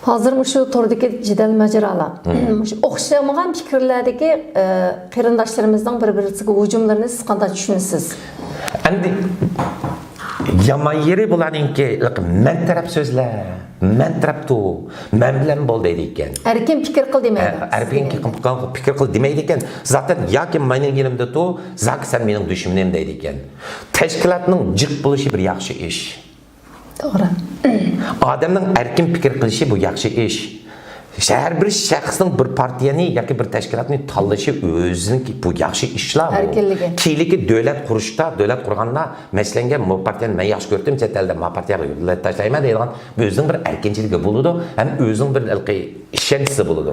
ھازىر مۇشۇ توردىكى جېدەل ماجىرالار، مۇشۇ ئوخشىمىغان پىكىرلەردىكى، ئە، قېرىنداشلىرىمىزنىڭ بىر-بىرسىگە ھۇجۇملىرىنى سىز قانداق چۈشىنىسىز؟ ئەمدى يامان يېرى بۇلارنىڭكى مەن تەرەپ سۆزلە، مەن تەرەپ تۇر، مەن بىلەن بول دەيدىكەن. ئەركىن پىكىر قىل دېمەيدۇ. ئە، ئەركىن پىكىر قىل، پىكىر قىل دېمەيدىكەن. زاتەن ياكى مېنىڭ يېنىمدا تۇر، ياكى سەن مېنىڭ دۈشمىنىم دەيدىكەن. تەشكىلاتنىڭ جىق بولۇشى بىر ياخشى ئىش. توغرا. ئادەمنىڭ ئەركىن پىكىر قىلىشى بۇ ياخشى ئىش. ھەر بىر شەخسنىڭ بىر پارتىيەنى ياكى بىر تەشكىلاتنى تاللىشى ئۆزىنىڭكى بۇ ياخشى ئىشلار بۇ. ئەركىنلىكى. كېيىنلىكى دۆلەت قۇرۇشتا، دۆلەت قۇرغاندا، مەسىلەنگە، مۇ پارتىيەنى مەن ياخشى كۆردۈم، چەت ئەلدە ما پارتىيەگە يولداش تاشلايمەن دەيدىغان ئۆزىنىڭ بىر ئەركىنچىلىكى بولىدۇ، ھەم ئۆزىنىڭ بىر ھېلىقى ئىشەنچىسى بولىدۇ.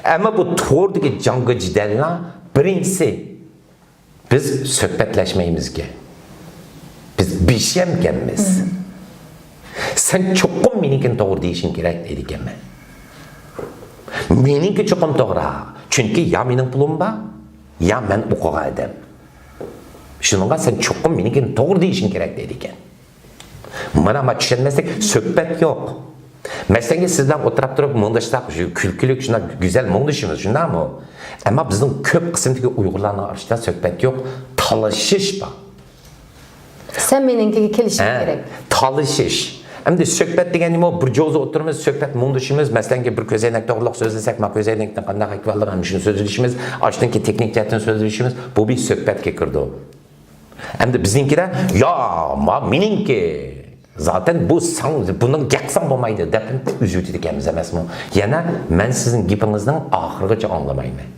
ئەمما بۇ توردىكى جەڭگى جېدەللار بىرىنچىسى، بىز سۆھبەتلەشمەيمىزكەن. بىز بىشەمكەنمىز. سەن چوقۇم مېنىڭكىنى توغرا دېيىشىڭ كېرەك دەيدىكەنمەن. مېنىڭكى چوقۇم توغرا. چۈنكى يا مېنىڭ پۇلۇم بار، يا مەن ئوقۇغان ئادەم. شۇنىڭغا سەن چوقۇم مېنىڭكىنى توغرا دېيىشىڭ كېرەك دەيدىكەن. مانا، ما چۈشەنمەسلىك، سۆھبەت يوق. مەسىلەن، سىز بىلەن ئولتۇرۇپ تۇرۇپ مۇڭداشساق، شۇ كۈلكىلىك، شۇنداق گۈزەل مۇڭدىشىمىز، شۇنداقمۇ؟ ئەمما بىزنىڭ كۆپ قىسىمدىكى ئۇيغۇرلارنىڭ ئارىسىدا سۆھبەت يوق، تالىشىش بار. سەن مېنىڭكىگە كېلىشىڭ ھە، كېرەك. تالىشىش. ئەمدى سۆھبەت دېگەن نېمە؟ بىر جوزا ئولتۇرىمىز، سۆھبەت مۇڭدىشىمىز. مەسىلەنكى، بىر كۆزەينەك توغرىلىق سۆزلىسەك، ما كۆزەينەكنىڭ قانداق ئەھۋاللىقى، ھەم شۇنى سۆزلىشىمىز. ئاشتىن كېيىن تېخنىك جەھەتتىن سۆزلىشىمىز. بۇ بىر سۆھبەتكە كىرىدۇ. ئەمدى بىزنىڭكىدە، يا، ما مېنىڭكى. زاتەن بۇ ساڭ، بۇنىڭ گەپ ساڭ بولمايدۇ، دەپ ئۈزۈۋېتىدىكەنمىز ئەمەسمۇ؟ يەنە مەن سىزنىڭ گېپىڭىزنىڭ ئاخىرىغىچە ئاڭلىمايمەن.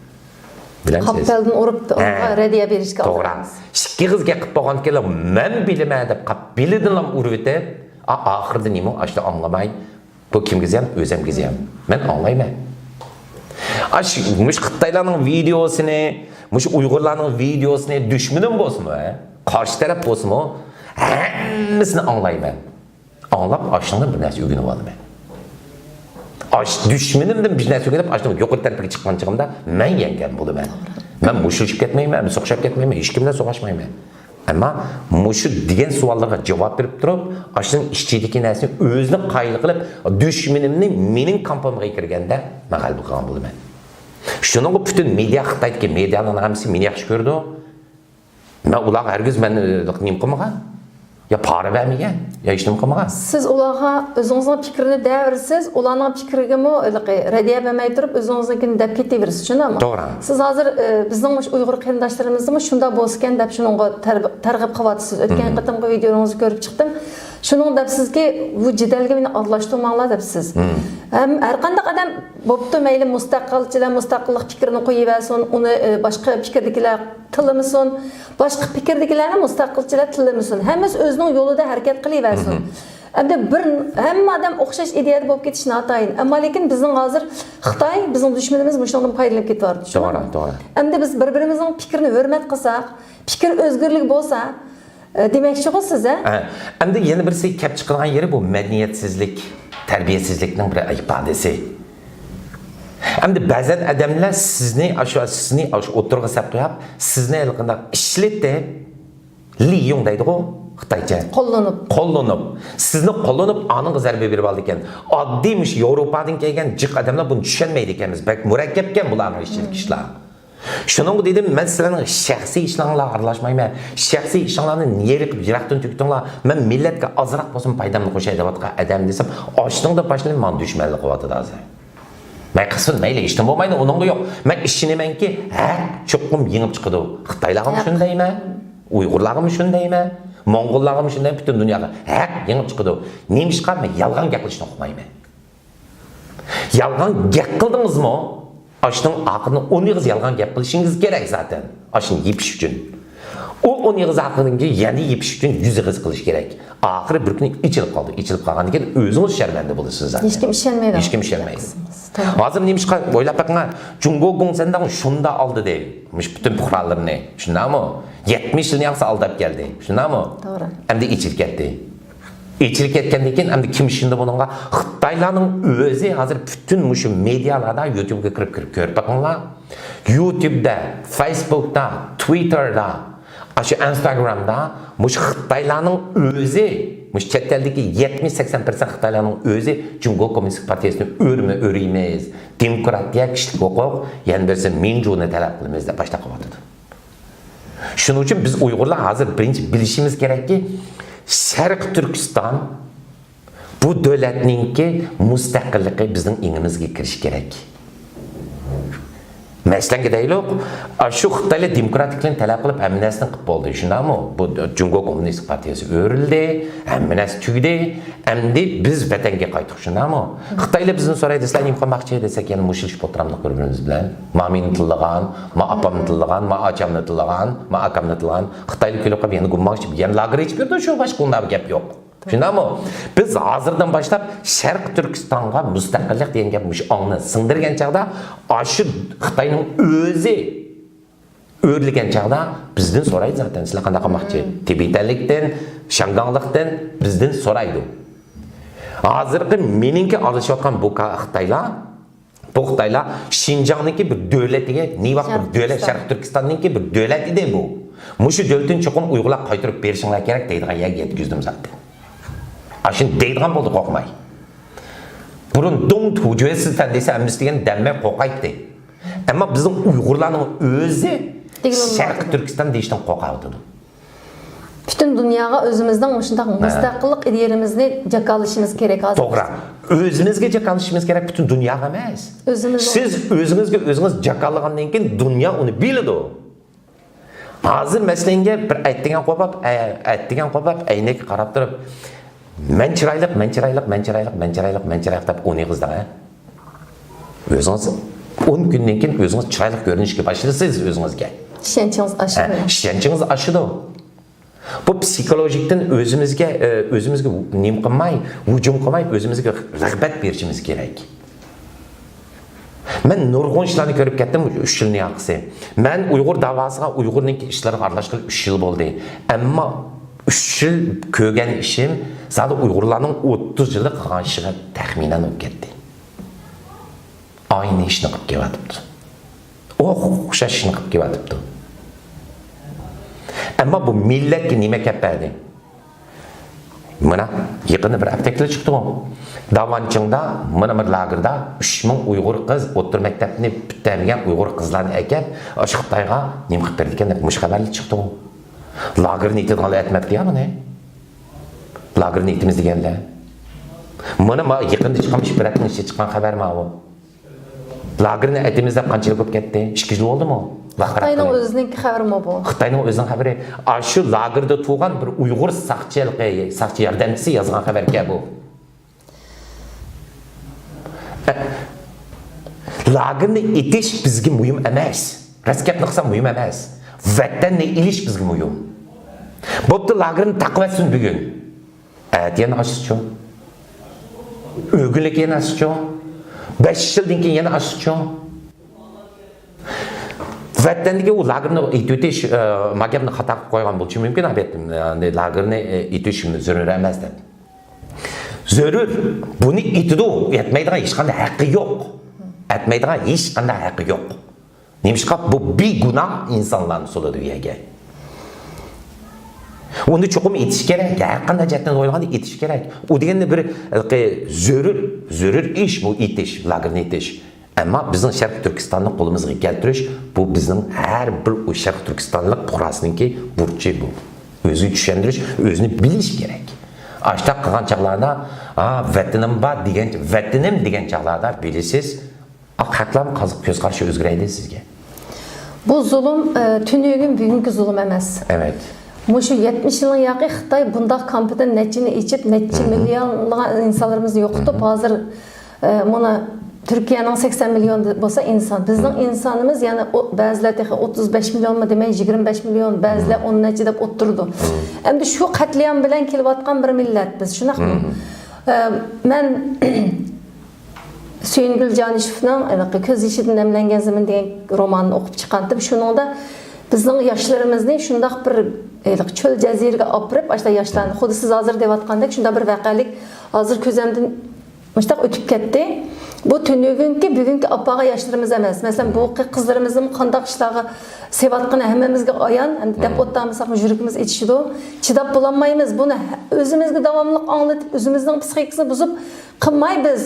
بىلەمسىز؟ قاپتالدىن ئۇرۇپ، ھە. ئۇنىڭغا رەددىيە بېرىشكە توغرا. ئالدىڭىز. ئىككى ئېغىز گەپ قىلىپ بولغاندىكىن، مەن بىلىمەن دەپ قاپ، بېلىدىنلا ئۇرۇۋېتىپ، ئا-، ئاخىرىدا نېمە ئاشتا ئاڭلىماي. بۇ كىمگە زىيان؟ ئۆزۈمگە زىيان. مەن ئاڭلايمەن. ئاش، مۇشۇ خىتايلارنىڭ ۋىدېئوسىنى، مۇشۇ ئۇيغۇرلارنىڭ ۋىدېئوسىنى دۈشمىنىم بولسىمۇ، ھە؟ قارشى تەرەپ بولسىمۇ، ھەممىسىنى ئاڭلايمەن. ئاڭلاپ، ئاشۇنىڭدىن بىر نەرسە ئۆگىنىپ ئالىمەن. ئاش، دۈشمىنىمدىن بىر نەرسە ئۆگىنىپ، ئاشۇنىڭ يۇقىرى تەرىپىگە چىققان چېغىمدا مەن يەڭگەن بولىمەن. مەن مۇشۇلۇشۇپ كەتمەيمەن، سوقۇشۇپ كەتمەيمەن، ھېچكىم بىلەن سوقۇشمايمەن. ئەمما مۇشۇ دېگەن سوئاللارغا جاۋاب بېرىپ تۇرۇپ، ئاشۇنىڭ ئىچىدىكى نەرسىنى ئۆزىنى قايىل قىلىپ، دۈشمىنىمنى مېنىڭ كامپىمغا كىرگەندە مەن غەلىبە قىلغان بولىمەن. شۇنىڭغا پۈتۈن مېدىيا، خىتايدىكى مېدىيانىڭ ھەممىسى مېنى ياخشى كۆرىدۇ. مەن ئۇلارغا ھەرگىز مەن، ئە، نېمە قىلمىغان. يا پارا بەرمىگەن، يا ھېچنېمە قىلمىغان. سىز ئۇلارغا ئۆزىڭىزنىڭ پىكرىنى دەۋېرىسىز، ئۇلارنىڭ پىكرىگىمۇ ھېلىقى رەددىيە بەرمەي تۇرۇپ، ئۆزىڭىزنىڭكىنى دەپ كېتىۋېرىسىز، شۇنداقمۇ؟ توغرا. سىز ھازىر، ئە، بىزنىڭ مۇشۇ ئۇيغۇر قېرىنداشلىرىمىزدىمۇ شۇنداق بولسىكەن دەپ شۇنىڭغا تەرغىب، تەرغىب قىلىۋاتىسىز. ئۆتكەن قېتىمقى ۋىدېئونىڭىزنى كۆرۈپ چىقتىم. شۇنىڭ دەپسىزكى، بۇ جېدەلگە مېنى ئارىلاشتۇرماڭلار دەپسىز. ھەم ھەر قانداق ئادەم بوپتۇ، مەيلى مۇستەقىلچىلەر مۇستەقىللىق پىكرىنى قويۇۋەرسۇن، ئۇنى، ئە، باشقا پىكىردىكىلەر تىللىمىسۇن، باشقا پىكىردىكىلەرنى مۇستەقىلچىلەر تىللىمىسۇن. ھەممىسى ئۆزىنىڭ يولىدا ھەرىكەت قىلىۋەرسۇن. ئەمدى بىر، ھەممە ئادەم ئوخشاش ئىدىيەدە بولۇپ كېتىش ناتايىن. ئەمما لېكىن بىزنىڭ ھازىر خىتاي، بىزنىڭ دۈشمىنىمىز مۇشۇنىڭدىن پايدىلىنىپ كېتىۋاتىدۇ، توغرا، شۇنداقمۇ؟ توغرا. ئەمدى بىز بىر-بىرىمىزنىڭ پىكرىنى ھۆرمەت قىلساق، پىكىر ئۆزگىرلىكى بولسا، ئە، دېمەكچىغۇ سىز، ھە؟ ھە. ئەمدى يەنە بىرسى كەپ چىقىدىغان يېرى بۇ مەدەنىيەتسىزلىك، تەربىيەسىزلىكنىڭ بىر ئىپادىسى. ئەمدى بەزەن ئادەملەر سىزنى ئاشۇ، سىزنى ئاشۇ ئوتتۇرىغا سەپ قويۇپ، سىزنى ھېلىقىنداق ئىشلىتىپ، لىيۇڭ دەيدىغۇ خىتايچە. قوللىنىپ. قوللىنىپ. سىزنى قوللىنىپ، ئانىڭغا زەربە بېرىپ ئالىدىكەن. ئاددىي مۇشۇ ياۋروپادىن كەلگەن جىق ئادەملەر بۇنى چۈشەنمەيدىكەنمىز. بەك مۇرەككەپكەن بۇلارنىڭ ئىچىدىكى ئىشلار. شۇنىڭغا دېدىم، مەن سىلەرنىڭ شەخسىي ئىشلىرىڭلارغا ئارىلاشمايمەن. شەخسىي ئىشىڭلارنى نېرى قىلىپ يىراقتىن تۈگىتىڭلار. مەن مىللەتكە ئازراق بولسىمۇ پايدامنى قوشاي دەۋاتقان ئادەم دېسەم، ئاشۇنىڭدىن باشلىنىپ ماڭا دۈشمەنلىك قىلىۋاتىدۇ ھازىر. مەن قىلسۇن، مەيلى، ھېچنېمە بولمايدۇ، ئۇنىڭغا يوق. مەن ئىشىنىمەنكى، ھەق چوقۇم يېڭىپ چىقىدۇ. خىتايلارغىمۇ شۇنى دەيمەن، ئۇيغۇرلارغىمۇ شۇنى دەيمەن، موڭغۇللارغىمۇ شۇنى دەيمەن، پۈتۈن دۇنياغا ھەق يېڭىپ چىقىدۇ. نېمىشقا مەن يالغان گەپ قىلىشنى ئۇقمايمەن؟ يالغان گەپ قىلدىڭىزمۇ؟ ئاشۇنىڭ ئاخىرىنى ئون ئېغىز يالغان گەپ قىلىشىڭىز كېرەك زاتەن. ئاشۇنى يېپىش ئۈچۈن. ئۇ ئون ئېغىز ئاخىرىدىن كېيىن يەنە يېپىش ئۈچۈن يۈز ئېغىز قىلىش كېرەك. ئاخىرى بىر كۈنى ئېچىلىپ قالدى. ئېچىلىپ قالغاندىن كېيىن ئۆزىڭىز شەرمەندە بولىسىز زاتەن. ھېچكىم ئىشەنمەيدۇ. ھېچكىم ئىشەنمەيدۇ. توغرا. ھازىر نېمىشقا ئويلاپ بېقىڭا، جۇڭگو گوڭسەنداڭ شۇندا ئالدىدى مۇشۇ پۈتۈن پۇقرالىرىنى. شۇنداقمۇ؟ يەتمىش يىلنى ياقسا ئالداپ كەلدى. شۇنداقمۇ؟ توغرا. ئەمدى ئېچىلىپ كەتتى. ئېچىلىپ كەتكەندىن كېيىن ئەمدى كىم ئىشىنىدۇ بۇنىڭغا؟ خىتايلارنىڭ ئۆزى ھازىر پۈتۈن مۇشۇ مېدىيالاردا، يۇتۇبقا كىرىپ، كىرىپ كۆرۈپ بېقىڭلار. يۇتۇبدا، فېيسبۇكتا، تۋىتتېردا، ئاشۇ ئىنستاگرامدا مۇشۇ خىتايلارنىڭ ئۆزى، مۇشۇ چەت ئەلدىكى يەتمىش سەكسەن پىرسەنت خىتايلارنىڭ ئۆزى جۇڭگو كوممۇنىستىك پارتىيىسىنى ئۆرمە ئۆرىمىز، دېموكراتىيە، كىشىلىك ھوقۇق، يەنە بىرسى مىنجۇنى تەلەپ قىلىمىز دەپ باشلاپ قىلىۋاتىدۇ. شۇنىڭ ئۈچۈن بىز ئۇيغۇرلار ھازىر بىرىنچى بىلىشىمىز كېرەككى، شەرقىي تۈركىستان بۇ دۆلەتنىڭكى مۇستەقىللىقى بىزنىڭ ئېڭىمىزگە كىرىشى كېرەك. مەسىلەنگە دەيلۇق، ئاشۇ خىتايلار دېموكراتىكلىقنى تەلەپ قىلىپ ھەممە نەرسىنى قىلىپ بولدى، شۇنداقمۇ؟ بۇ جۇڭگو كوممۇنىست پارتىيىسى ئۆرۈلدى، ھەممە نەرسە تۈگىدى. ئەمدى بىز ۋەتەنگە قايتتۇق، شۇنداقمۇ؟ خىتايلار بىزدىن سورايدۇ، سىلەر نېمە قىلماقچى دېسەك، يەنە مۇشۇلۇشۇپ ئولتۇرامدۇق بىر-بىرىمىز بىلەن. مامىنى تىللىغان، ما ئاپامنى تىللىغان، ما ئاچامنى تىللىغان، ما ئاكامنى تىللىغان. خىتايلار كۈلۈپ قېلىپ يەنە گۇمماقچى، يەنە لاگېر ئېچىپ بېرىدۇ، شۇ باشقا ئۇنداق بىر گەپ يوق. شۇنداقمۇ؟ بىز ھازىردىن باشلاپ شەرقىي تۈركىستانغا مۇستەقىللىق دېگەن گەپ مۇشۇ ئاڭنى سىڭدۈرگەن چاغدا، ئاشۇ خىتاينىڭ ئۆزى ئۆرلىگەن چاغدا بىزدىن سورايدۇ زاتەن، سىلەر قانداق قىلماقچى؟ تىبېتەنلىكتىن، شياڭگاڭلىقتىن بىزدىن سورايدۇ. ھازىرقى مېنىڭكى ئارىلىشىۋاتقان بۇ كا-، خىتايلار، بۇ خىتايلار شىنجاڭنىڭكى بىر دۆلىتىگە، نېۋاق بىر دۆلەت، شەرقىي تۈركىستاننىڭكى بىر دۆلەت ئىدى بۇ. مۇشۇ دۆلىتىنى چوقۇم ئۇيغۇرلار قايتۇرۇپ بېرىشىڭلار كېرەك دەيدىغان يەرگە يەتكۈزدۈم زاتەن. ئاشۇنى دەيدىغان بولدى قورقماي. بۇرۇن دۇڭ تۇجۈەسىز فەن دېسە ھەممىسى دېگەن دەممەي قورقايتتى. ئەمما بىزنىڭ ئۇيغۇرلارنىڭ ئۆزى شەرقىي تۈركىستان دېيىشتىن قورقۇۋاتىدۇ. پۈتۈن دۇنياغا ئۆزىمىزنىڭ مۇشۇنداق مۇستەقىللىق ئىدىيەمىزنى جاكارلىشىمىز كېرەك ھازىر. توغرا. ئۆزىمىزگە جاكارلىشىمىز كېرەك، پۈتۈن دۇنياغا ئەمەس. ئۆزىمىزنىڭ. سىز ئۆزىڭىزگە ئۆزىڭىز جاكارلىغاندىن كېيىن دۇنيا ئۇنى بىلىدۇ. ھازىر مەسىلەنگە بىر ئەتىگەن قوپاپ، ئە-، ئەتىگەن قوپاپ، ئەينەككە قاراپ تۇرۇپ، «مەن چىرايلىق، مەن چىرايلىق، مەن چىرايلىق، مەن چىرايلىق، مەن چىرايلىق» دەپ ئون ئېغىز دەڭ، ھە؟ ئۆزىڭىز ئون كۈندىن كېيىن ئۆزىڭىز چىرايلىق كۆرۈنۈشكە باشلىسىز ئۆزىڭىزگە. ئىشەنچىڭىز ئاشىدۇ. ھە، ئىشەنچىڭىز ئاشىدۇ. بۇ پسىخولوگىكتىن ئۆزىمىزگە، ئە، ئۆزىمىزگە نېمە قىلماي، ھۇجۇم قىلماي، ئۆزىمىزگە رىغبەت بېرىشىمىز كېرەك. مەن نۇرغۇن ئىشلارنى كۆرۈپ كەتتىم ئۈچ يىلنىڭ ئارقىسى. مەن ئۇيغۇر داۋاسىغا، ئۇيغۇرنىڭكى ئىشلىرىغا ئارىلاشقىلى ئۈچ يىل بولدى. ئەمما ئۈچ يىل كۆرگەن ئىشىم زادى ئۇيغۇرلارنىڭ ئوتتۇز يىللىق قىلغان ئىشىغا تەخمىنەن بولۇپ كەتتى. ئاينى ئىشنى قىلىپ كېلىۋاتىپتۇ. ئوخشاش ئىشنى قىلىپ كېلىۋاتىپتۇ. ئەمما بۇ مىللەتكە نېمە كەپ بەردى؟ مانا، يېقىندا بىر ئەپتەكلا چىقتىغۇ. داۋانچىڭدا مانا بىر لاگېردا ئۈچ مىڭ ئۇيغۇر قىز ئوتتۇرا مەكتەپنى پۈتتۈرگەن ئۇيغۇر قىزلارنى ئەكەپ، ئاشۇ خىتايغا نېمە قىلىپ بېرىدىكەن دەپ مۇشۇ خەۋەرلەر چىقتىغۇ. لاگېرنى ئېتىدىغانلار ئەتمەپتۇ يا بۇنى. لاگېرنى ئېتىمىز دېگەنلەر. مانا، ما يېقىندا چىققان، مۇشۇ بىر ھەپتىنىڭ ئىچىدە چىققان خەۋەر ماۋۇ. لاگېرنى ئېتىمىز دەپ قانچە يىل بولۇپ كەتتى؟ ئىككى يىل بولدىمۇ؟ خىتاينىڭ ئۆزىنىڭكى خەۋىرىمۇ بۇ؟ خىتاينىڭ ئۆزىنىڭ خەۋىرى. ئاشۇ لاگېردا تۇرغان بىر ئۇيغۇر ساقچىلىقى، ساقچى ياردەمچىسى يازغان خەۋەركەن بۇ. لاگېرنى ئېتىش بىزگە مۇھىم ئەمەس. راست گەپنى قىلسام مۇھىم ئەمەس. ۋەتەننى ئېلىش بىزگە مۇھىم. بوپتۇ، لاگېرنى تاقىۋەتسۇن بۈگۈن. ئەتە يەنە ئاچسىچۇ؟ ئۆگۈنلۈك يەنە ئاچسىچۇ؟ بەش يىلدىن كېيىن يەنە ئاچسىچۇ؟ ۋەتەندىكى ئۇ لاگېرنى ئېتىۋېتىش، ئە، ما گەپنى خاتا قىلىپ قويغان بولۇشى مۇمكىن، ئەلۋەتتە، ئە، لاگېرنى، ئە، ئېتىش زۆرۈر ئەمەس دەپ. زۆرۈر، بۇنى ئېتىدۇ، ئەتمەيدىغان ھېچقانداق ھەققى يوق. ئەتمەيدىغان ھېچقانداق ھەققى يوق. نېمىشقا؟ بۇ بىگۇناھ ئىنسانلارنى سولىدى بۇ يەرگە. ئۇنى چوقۇم ئېتىش كېرەك. ھەر قانداق جەھەتتىن ئويلىغاندا ئېتىش كېرەك. ئۇ دېگەندە بىر، ھېلىقى زۆرۈر، زۆرۈر ئىش بۇ ئېتىش، لاگېرنى ئېتىش. ئەمما بىزنىڭ شەرقىي تۈركىستاننى قولىمىزغا كەلتۈرۈش، بۇ بىزنىڭ ھەر بىر ئۇ شەرقىي تۈركىستانلىق پۇقراسىنىڭكى بۇرچى بۇ. ئۆزىگە چۈشەندۈرۈش، ئۆزىنى بىلىش كېرەك. ئاشتاق قىلغان چاغلاردا، «ھا، ۋەتىنىم بار» دېگەن، «ۋەتىنىم» دېگەن چاغلاردا بىلىسىز، ئاق خەقلەرمۇ قاز-، كۆز قارىشى ئۆزگىرەيدۇ سىزگە. بۇ زۇلۇم، ئە، تۈنۈگۈن، بۈگۈنكى زۇلۇم ئەمەس. ئەۋەت. مۇشۇ يەتمىش يىلنىڭ ياقى خىتاي بۇنداق كامپىدىن نەچچىنى ئېچىپ، نەچچە مىليونلىغان ئىنسانلىرىمىزنى يوقىتىپ، ھازىر، ئە، مانا تۈركىيەنىڭ سەكسەن مىليون بولسا ئىنسان، بىزنىڭ ئىنسانىمىز يەنە ئو-، بەزىلەر تېخى ئوتتۇز بەش مىليونمۇ دېمەي، يىگىرمە بەش مىليون، بەزىلەر ئون نەچچە دەپ ئولتۇرىدۇ. ئەمدى شۇ قەتلىئام بىلەن كېلىۋاتقان بىر مىللەت بىز، شۇنداقمۇ؟ ئە، مەن سۆيۈنگۈل جانىشېۋنىڭ ھېلىقى «كۆز يېشىدىن نەملەنگەن زېمىن» دېگەن رومانىنى ئوقۇپ چىققانتىم. شۇنىڭدا بىزنىڭ ياشلىرىمىزنى شۇنداق بىر ھېلىقى چۆل جەزىرىگە ئاپىرىپ، ئاشۇنداق ياشلارنى، خۇددى سىز ھازىر دەۋاتقاندەك، شۇنداق بىر ۋەقەلىك ھازىر كۆزۈمدىن مۇشۇنداق ئۆتۈپ كەتتى. بۇ تۈنۈگۈنكى، بۈگۈنكى ئاپا-ئاغا ياشلىرىمىز ئەمەس. مەسىلەن، بۇ قى-، قىزلىرىمىزنىمۇ قانداق ئىشلارغا سېلىۋاتقىنى ھەممىمىزگە ئايان. ئەمدى دەپ ئولتۇرمىساقمۇ يۈرىكىمىز ئېچىشىدۇ. چىداپ بولالمايمىز. بۇنى ھە-، ئۆزىمىزگە داۋاملىق ئاڭلىتىپ، ئۆزىمىزنىڭ پسىخىكىسىنى بۇزۇپ قىلماي بىز.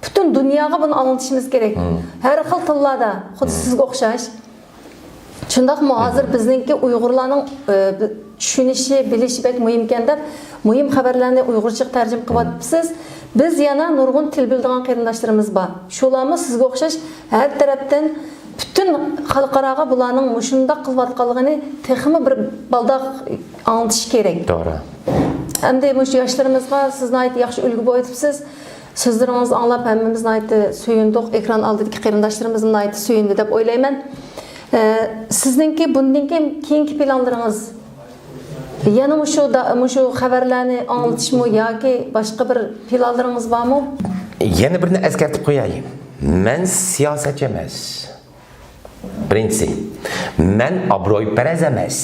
پۈتۈن دۇنياغا بۇنى ئاڭلىتىشىمىز كېرەك. ھەر خىل تىللاردا، خۇددى سىزگە ئوخشاش. شۇنداقمۇ ھازىر بىزنىڭكى ئۇيغۇرلارنىڭ، ئە، بى-، چۈشىنىشى، بىلىشى بەك مۇھىمكەن دەپ مۇھىم خەۋەرلەرنى ئۇيغۇرچىغا تەرجىمە قىلىۋاتىپسىز. بىز يەنە نۇرغۇن تىل بىلىدىغان قېرىنداشلىرىمىز بار. شۇلارمۇ سىزگە ئوخشاش ھەر تەرەپتىن پۈتۈن خەلقئاراغا بۇلارنىڭ مۇشۇنداق قىلىۋاتقانلىقىنى تېخىمۇ بىر بالداق ئاڭلىتىش كېرەك. توغرا. ئەمدى مۇشۇ ياشلىرىمىزغا سىز ناھايىتى ياخشى ئۈلگە بولۇۋاتىپسىز. سۆزلىرىڭىزنى ئاڭلاپ ھەممىمىز ناھايىتى سۆيۈندۇق. ئېكران ئالدىدىكى قېرىنداشلىرىمىزمۇ ناھايىتى سۆيۈندى دەپ ئويلايمەن. ئە، سىزنىڭكى بۇندىن كېيىن، كېيىنكى پىلانلىرىڭىز يەنە مۇشۇ دا-، مۇشۇ خەۋەرلەرنى ئاڭلىتىشمۇ ياكى باشقا بىر پىلانلىرىڭىز بارمۇ؟ يەنە بىرنى ئەسكەرتىپ قوياي. مەن سىياسەتچى ئەمەس. بىرىنچىسى، مەن ئابرويپەرەس ئەمەس.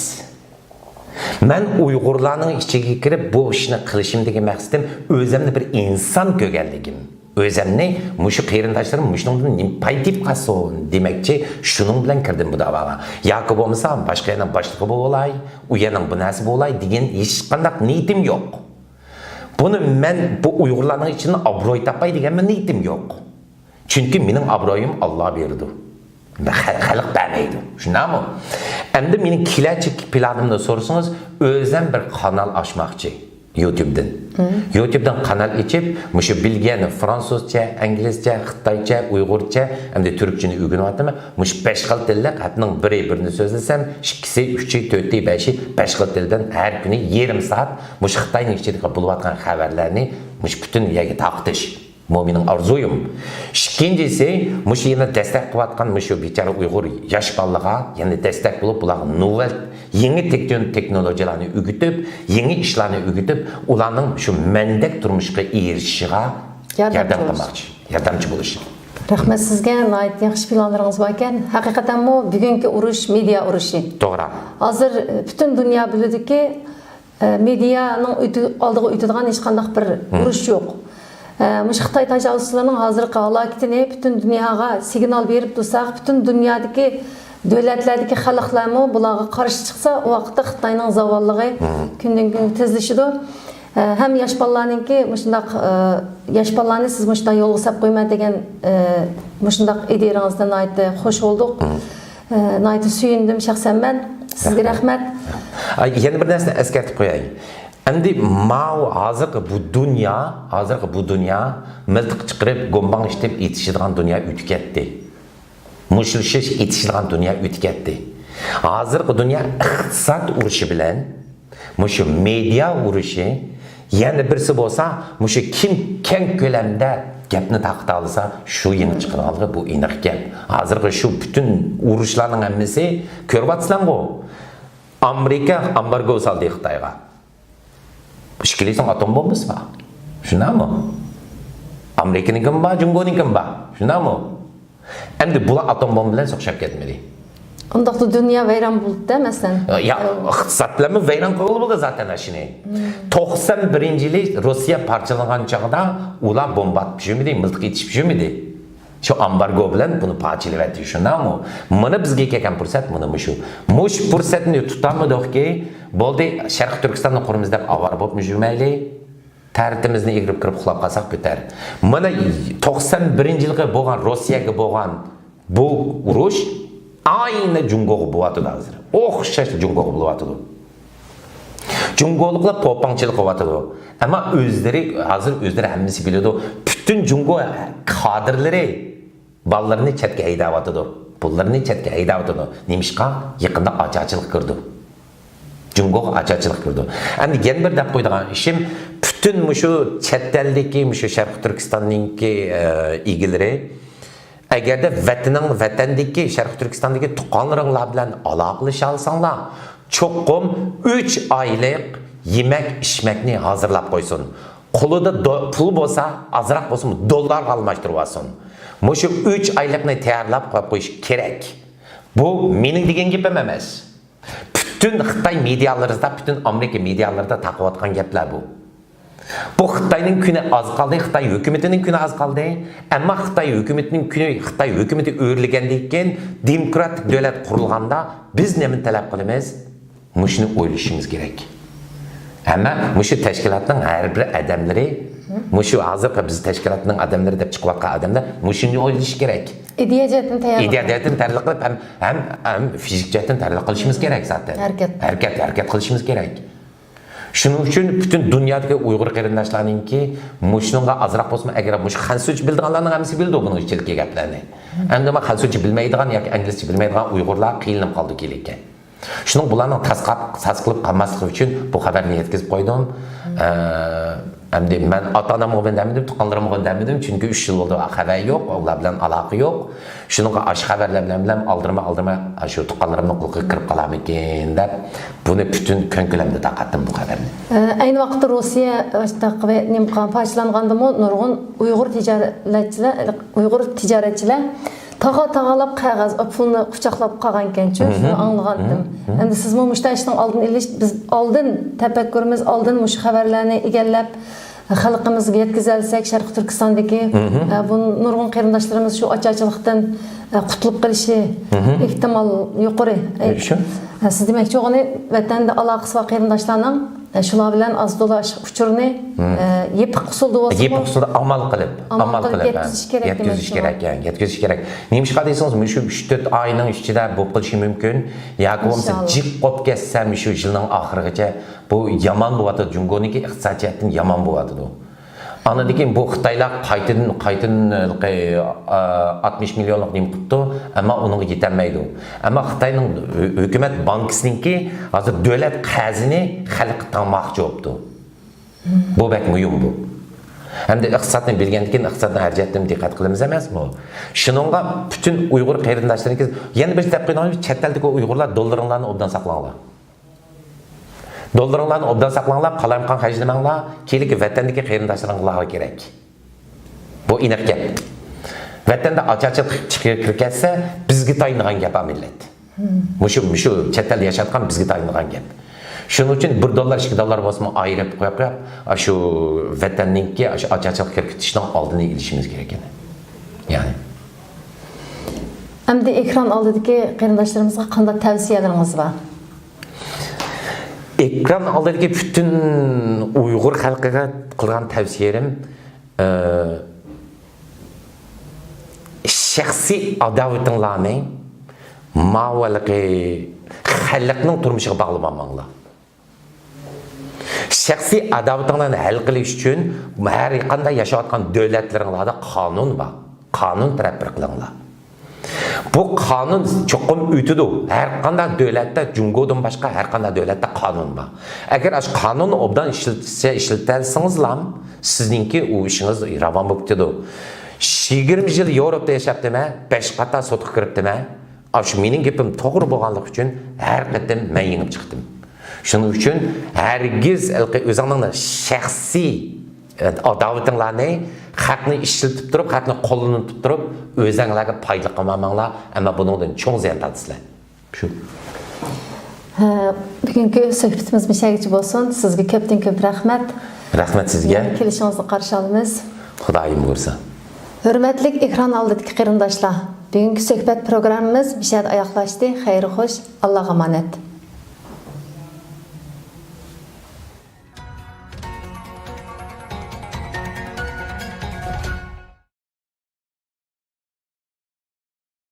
مەن ئۇيغۇرلارنىڭ ئىچىگە كىرىپ بۇ ئىشنى قىلىشىمدىكى مەقسىتىم ئۆزۈمنى بىر ئىنسان كۆرگەنلىكىم. ئۆزۈمنى مۇشۇ قېرىنداشلىرىم مۇشۇنىڭدىن نېمە پايدا تېپىپ قالسۇن دېمەكچى، شۇنىڭ بىلەن كىردىم بۇ داۋاغا. ياكى بولمىسا باشقا يەرنىڭ باشلىقى بولاي، ئۇ يەرنىڭ بۇ نەرسە بولاي دېگەن ھېچقانداق نىيىتىم يوق. بۇنى مەن بۇ ئۇيغۇرلارنىڭ ئىچىدىن ئابروي تاپاي دېگەنمۇ نىيىتىم يوق. چۈنكى مېنىڭ ئابرويۇم ئاللا بېرىدۇ. خە-، خەلق بەرمەيدۇ. شۇنداقمۇ؟ ئەمدى مېنىڭ كېلەچەك پىلانىمنى سورىسىڭىز، ئۆزۈم بىر قانال ئاچماقچى. يۇتۇبتىن. يۇتۇبتىن قانال ئېچىپ، مۇشۇ بىلگەن فرانسۇزچە، ئىنگلىزچە، خىتايچە، ئۇيغۇرچە، ئەمدى تۈركچىنى ئۆگىنىۋاتىمەن. مۇشۇ بەش خىل تىللىق، ھەپتىنىڭ بىرى بىرنى سۆزلىسەم، ئىككىسى، ئۈچى، تۆتى، بەشى، بەش خىل تىل بىلەن ھەر كۈنى يېرىم سائەت مۇشۇ خىتاينىڭ ئىچىدىكى بولۇۋاتقان خەۋەرلەرنى مۇشۇ پۈتۈن يەرگە تارقىتىش. بۇ مېنىڭ ئارزۇيۇم. ئىككىنچىسى، مۇشۇ يەنە دەستەك قىلىۋاتقان مۇشۇ بىچارە ئۇيغۇر ياش بالىلارغا يەنە دەستەك بولۇپ، بۇلارغا نوۋەل يېڭى تېك-، تېخنولوگىيەلەرنى ئۆگىتىپ، يېڭى ئىشلارنى ئۆگىتىپ، ئۇلارنىڭ شۇ مەندەك تۇرمۇشقا ئېرىشىشىغا ياردەم ياردەم قىلماقچى، ياردەمچى بولۇش. رەھمەت سىزگە، ناھايىتى ياخشى پىلانلىرىڭىز باركەن. ھەقىقەتەنمۇ بۈگۈنكى ئۇرۇش مېدىيا ئۇرۇشى. توغرا. ھازىر، ئە، پۈتۈن دۇنيا بىلىدۇكى، ئە، مېدىيانىڭ ئۆتۈ-، ئالدىغا ئۆتىدىغان ھېچقانداق بىر ئۇرۇش يوق. ئە، مۇشۇ خىتاي تاجاۋۇزچىلىرىنىڭ ھازىرقى ھالاكىتىنى پۈتۈن دۇنياغا سىگنال بېرىپ تۇرساق، پۈتۈن دۇنيادىكى دۆلەتلەردىكى خەلقلەرمۇ بۇلارغا قارشى چىقسا، ئۇ ۋاقىتتا خىتاينىڭ زاۋاللىقى كۈندىن-كۈنگە تېزلىشىدۇ. ئە، ھەم ياش بالىلارنىڭكى مۇشۇنداق، ئە، ياش بالىلارنى سىز مۇشۇنداق يولغا سەپ قويىمەن دېگەن، ئە، مۇشۇنداق ئىدىيەڭىزدىن ناھايىتى خوش بولدۇق. ئە، ناھايىتى سۆيۈندۈم شەخسەن مەن. سىزگە رەھمەت. ئاي، يەنە بىر نەرسىنى ئەسكەرتىپ قوياي. ئەمدى ماۋۇ ھازىرقى بۇ دۇنيا، ھازىرقى بۇ دۇنيا مىلتىق چىقىرىپ، گومباڭ ئېتىپ ئېتىشىدىغان دۇنيا ئۆتۈپ كەتتى. مۇشتلىشىش، ئېتىشىدىغان دۇنيا ئۆتۈپ كەتتى. ھازىرقى دۇنيا ئىقتىساد ئۇرۇشى بىلەن مۇشۇ مېدىيا ئۇرۇشى، يەنە بىرسى بولسا مۇشۇ كىم كەڭ كۆلەمدە گەپنى تارقىتالىسا، شۇ يېڭى چىقىدىغانلىقى بۇ ئېنىق گەپ. ھازىرقى شۇ پۈتۈن ئۇرۇشلارنىڭ ھەممىسى كۆرۈۋاتىسىلەرغۇ، ئامېرىكا ئامبارگو سالدى خىتايغا. ئىككىلىسىنىڭ ئاتوم بومبىسى بار. شۇنداقمۇ؟ ئامېرىكىنىڭكىمۇ بار، جۇڭگونىڭكىمۇ بار. شۇنداقمۇ؟ ئەمدى بۇلار ئاتوم بومبا بىلەن سوقۇشۇپ كەتمىدى. ئۇنداقتا دۇنيا ۋەيران بولدى-دە، مەسىلەن. يا، ئىقتىساد بىلەنمۇ ۋەيران قىلغىلى بولدى زاتەن ئاشۇنى. توقسان بىرىنچى يىلى روسىيە پارچىلانغان چاغدا ئۇلار بومبا ئاتىپ يۈرمىدى، مىلتىق ئېتىشىپ يۈرمىدى. شۇ ئامبارگو بىلەن بۇنى پارچىلىۋەتتى، شۇنداقمۇ؟ مانا بىزگە كەلگەن پۇرسەت مانا مۇشۇ. مۇشۇ پۇرسەتنى تۇتالمىدۇقكى، بولدى، شەرقىي تۈركىستاننى قۇرىمىز دەپ ئاۋارە بولۇپمۇ يۈرمەيلى. تەرىتىمىزنى ئېگىرىپ كىرىپ ئۇخلاپ قالساق بىتەر. مانا توقسان بىرىنچى يىلقى بولغان روسىيەگە بولغان بۇ ئۇرۇش ئاينى جۇڭگوغا بولۇۋاتىدۇ ھازىر. ئوخشاش جۇڭگوغا بولۇۋاتىدۇ. جۇڭگولۇقلار پوپاڭچىلىق قىلىۋاتىدۇ. ئەمما ئۆزلىرى، ھازىر ئۆزلىرى ھەممىسى بىلىدۇ. پۈتۈن جۇڭگو كادىرلىرى بالىلىرىنى چەتكە ھەيدەۋاتىدۇ. بالىلىرىنى چەتكە ھەيدەۋاتىدۇ. نېمىشقا؟ يېقىندا ئاچارچىلىق كىرىدۇ. جۇڭگوغا ئاچارچىلىق كىرىدۇ. ئەمدى يەنە بىر دەپ قويىدىغان ئىشىم، پۈتۈن مۇشۇ چەت ئەلدىكى، مۇشۇ شەرقىي تۈركىستاننىڭكى، ئە، ئىگىلىرى، ئەگەردە ۋەتىنىڭ، ۋەتەندىكى، شەرقىي تۈركىستاندىكى تۇغقانلىرىڭلار بىلەن ئالاقىلىشالىساڭلار، چوقۇم ئۈچ ئايلىق يېمەك ئىچمەكنى ھازىرلاپ قويسۇن. قولىدا دو-، پۇل بولسا، ئازراق بولسىمۇ دوللارغا ئالماشتۇرۇۋالسۇن. مۇشۇ ئۈچ ئايلىقنى تەييارلاپ قويۇپ قويۇش كېرەك. بۇ مېنىڭ دېگەن گېپىم ئەمەس. پۈتۈن خىتاي مېدىيالىرىدا، پۈتۈن ئامېرىكا مېدىيالىرىدا تارقىۋاتقان گەپلەر بۇ. بۇ خىتاينىڭ كۈنى ئاز قالدى، خىتاي ھۆكۈمىتىنىڭ كۈنى ئاز قالدى. ئەمما خىتاي ھۆكۈمىتىنىڭ كۈنى، خىتاي ھۆكۈمىتى ئۆرلىگەندىن كېيىن، دېموكراتىك دۆلەت قۇرۇلغاندا بىز نېمىنى تەلەپ قىلىمىز؟ مۇشۇنى ئويلىشىمىز كېرەك. ھەممە مۇشۇ تەشكىلاتنىڭ ھەر بىر ئادەملىرى، مۇشۇ ھازىرقى بىز تەشكىلاتنىڭ ئادەملىرى دەپ چىقىۋاتقان ئادەملەر مۇشۇنى ئويلىشى كېرەك. ئىدىيە جەھەتتىن تەييارلىق. ئىدىيە جەھەتتىن تەييارلىق قىلىپ، ھەم، ھەم، ھەم فىزىك جەھەتتىن تەييارلىق قىلىشىمىز كېرەك زاتەن. ھەرىكەت. ھەرىكەت، ھەرىكەت قىلىشىمىز كېرەك. شۇنىڭ ئۈچۈن پۈتۈن دۇنيادىكى ئۇيغۇر قېرىنداشلارنىڭكى مۇشۇنىڭغا ئازراق بولسىمۇ، ئەگەر مۇشۇ خەنزۇچە بىلىدىغانلارنىڭ ھەممىسى بىلىدۇ بۇنىڭ ئىچىدىكى گەپلەرنى. ئەمدى مانا خەنزۇچە بىلمەيدىغان ياكى ئىنگلىزچە بىلمەيدىغان ئۇيغۇرلار قىينىلىپ قالىدۇ كېيىنكى. شۇنىڭ بۇلارنىڭ تاسقاپ، ساز قىلىپ قالماسلىقى ئۈچۈن بۇ خەۋەرنى يەتكۈزۈپ قويدۇم. ئە، ئەمدى مەن ئاتا-ئانامغا دەمىدىم، تۇغقانلىرىمغا دەمىدىم، چۈنكى ئۈچ يىل بولدى، خەۋەر يوق، ئۇلار بىلەن ئالاقە يوق. شۇنىڭغا ئاشۇ خەۋەرلەر بىلەن، بىلەن ئالدىرىما، ئالدىرىما، شۇ تۇغقانلىرىمنىڭ قۇلىقىغا كىرىپ قالارمىكىن دەپ، بۇنى پۈتۈن كۆڭ كۆلەمدە تارقاتتىم بۇ خەۋەرنى. ئە، ئەينى ۋاقىتتا روسىيە، ئاشۇنداق نېمە قىلغان، پارچىلانغاندىمۇ نۇرغۇن ئۇيغۇر تىجارەتچىلەر، ئۇيغۇر تىجارەتچىلەر تاغا-تاغالاپ قەغەز، پۇلنى قۇچاقلاپ قالغانىكەن، شۇ، شۇنى ئاڭلىغانتىم. ئەمدى سىزمۇ مۇشۇ ئىشنىڭ ئالدىنى ئېلىش، بىز ئالدىن تەپەككۇرىمىز، ئالدىن مۇشۇ خەۋەرلەرنى ئىگىلەپ، خەلقىمىزگە يەتكۈزەلىسەك، شەرقىي تۈركىستاندىكى، ئە، بۇ نۇرغۇن قېرىنداشلىرىمىز شۇ ئاچارچىلىقتىن، ئە، قۇتۇلۇپ قېلىشى ئېھتىمال يۇقىرى. ئە، شۇ. ئە، سىز دېمەكچى بولغىنى، ۋەتەندە ئالاقىسى بار قېرىنداشلارنىڭ، ئە، شۇلار بىلەن ئاز تولا ئۇچۇرنى، ئە، يېپىق ئۇسۇلدا بولسىمۇ، يېپىق ئۇسۇلدا ئامال قىلىپ، ئامال ئامال قىلىپ، قىلىپ، ھە، يەتكۈزۈش كېرەك، يەتكۈزۈش دېمەكچىمۇ؟ كېرەك، ھە، يەتكۈزۈش كېرەك. نېمىشقا دېسىڭىز، مۇشۇ ئۈچ تۆت ئاينىڭ ئىچىدە بولۇپ قېلىشى مۇمكىن. ياكى بولمىسا ئىنشاللا. جىق بولۇپ كەتسە، مۇشۇ يىلنىڭ ئاخىرىغىچە بۇ يامان بولۇۋاتىدۇ، جۇڭگونىڭكى ئىقتىسادىي جەھەتتىن يامان بولۇۋاتىدۇ. ئاندىن كېيىن بۇ خىتايلار قايتىدىن، قايتىدىن ھېلىقى، ئا، ئاتمىش مىليونلۇق نېمە قىپتۇ، ئەمما ئۇنىڭغا يېتەلمەيدۇ. ئەمما خىتاينىڭ ھۆ-، ھۆكۈمەت بانكىسىنىڭكى ھازىر دۆلەت قەرزىنى خەلققە تاڭماقچى بوپتۇ. بۇ بەك مۇھىم بۇ. ھەمدە ئىقتىسادنى بىلگەندىن كېيىن ئىقتىسادنىڭ ھەر جەھەتتىن دىققەت قىلىمىز ئەمەسمۇ؟ شۇنىڭغا پۈتۈن ئۇيغۇر قېرىنداشلىرىمىز، يەنە بىر دەپ قويدۇم، چەت ئەلدىكى ئۇيغۇرلار دوللىرىڭلارنى ئوبدان ساقلاڭلار. دوللىرىڭلارنى ئوبدان ساقلاڭلار، قالايمىقان خەجلىمەڭلار، كېيىنكى ۋەتەندىكى قېرىنداشلىرىڭلارغا كېرەك. بۇ ئېنىق گەپ. ۋەتەندە ئاچارچىلىق چىقىپ كىرىپ كەتسە، بىزگە تايىنىدىغان گەپ، ھە، مىللەت. مۇشۇ، مۇشۇ چەت ئەلدە ياشاۋاتقان بىزگە تايىنىدىغان گەپ. شۇنىڭ ئۈچۈن بىر دوللار، ئىككى دوللار بولسىمۇ ئايرىپ قويۇپ، قويۇپ، ئاشۇ ۋەتەننىڭكى ئاشۇ ئاچارچىلىققا كىرىپ كېتىشنىڭ ئالدىنى ئېلىشىمىز كېرەك يەنە. يەنى. ئەمدى ئېكران ئالدىدىكى قېرىنداشلىرىمىزغا قانداق تەۋسىيەلىرىڭىز بار؟ ئېكران ئالدىدىكى پۈتۈن ئۇيغۇر خەلقىگە قىلغان تەۋسىيەم، ئە، شەخسىي ئاداۋىتىڭلارنى ماۋۇ ھېلىقى خەلقنىڭ تۇرمۇشىغا باغلىماماڭلار. شەخسىي ئاداۋىتىڭلارنى ھەل قىلىش ئۈچۈن ھەر قانداق ياشاۋاتقان دۆلەتلىرىڭلاردا قانۇن بار. قانۇن تەرەپ بىر قىلىڭلار. بۇ قانۇن چوقۇم ئۆتىدۇ. ھەر قانداق دۆلەتتە جۇڭگودىن باشقا ھەر قانداق دۆلەتتە قانۇن بار. ئەگەر ئاشۇ قانۇننى ئوبدان ئىشلىتسە، ئىشلىتەلىسىڭىزلا، سىزنىڭكى ئۇ ئىشىڭىز راۋان بولۇپ كېتىدۇ. يىگىرمە يىل ياۋروپتا ياشاپتىمەن، بەش قاتار سوتقا كىرىپتىمەن. ئاشۇ مېنىڭ گېپىم توغرا بولغانلىقى ئۈچۈن ھەر قېتىم مەن يېڭىپ چىقتىم. شۇنىڭ ئۈچۈن ھەرگىز ھېلىقى ئۆزۈڭنىڭ شەخسىي، ئە، ئاداۋىتىڭلارنى خەقنى ئىشلىتىپ تۇرۇپ، خەقنى قوللىنىپ تۇرۇپ، ئۆزەڭلارغا پايدىلىق قىلماماڭلار، ئەمما بۇنىڭدىن چوڭ زىيان تارتىسىلەر. شۇ. ھە، بۈگۈنكى سۆھبىتىمىز مۇشەگىچە بولسۇن. سىزگە كۆپتىن كۆپ رەھمەت. رەھمەت سىزگە. يەنە كېلىشىڭىزنى قارشى ئالىمىز. خۇدايىم بۇيرۇسا. ھۆرمەتلىك ئېكران ئالدىدىكى قېرىنداشلار، بۈگۈنكى سۆھبەت پروگراممىمىز مۇشەدە ئاياغلاشتى. خەير خوش، ئاللاغا ئامانەت.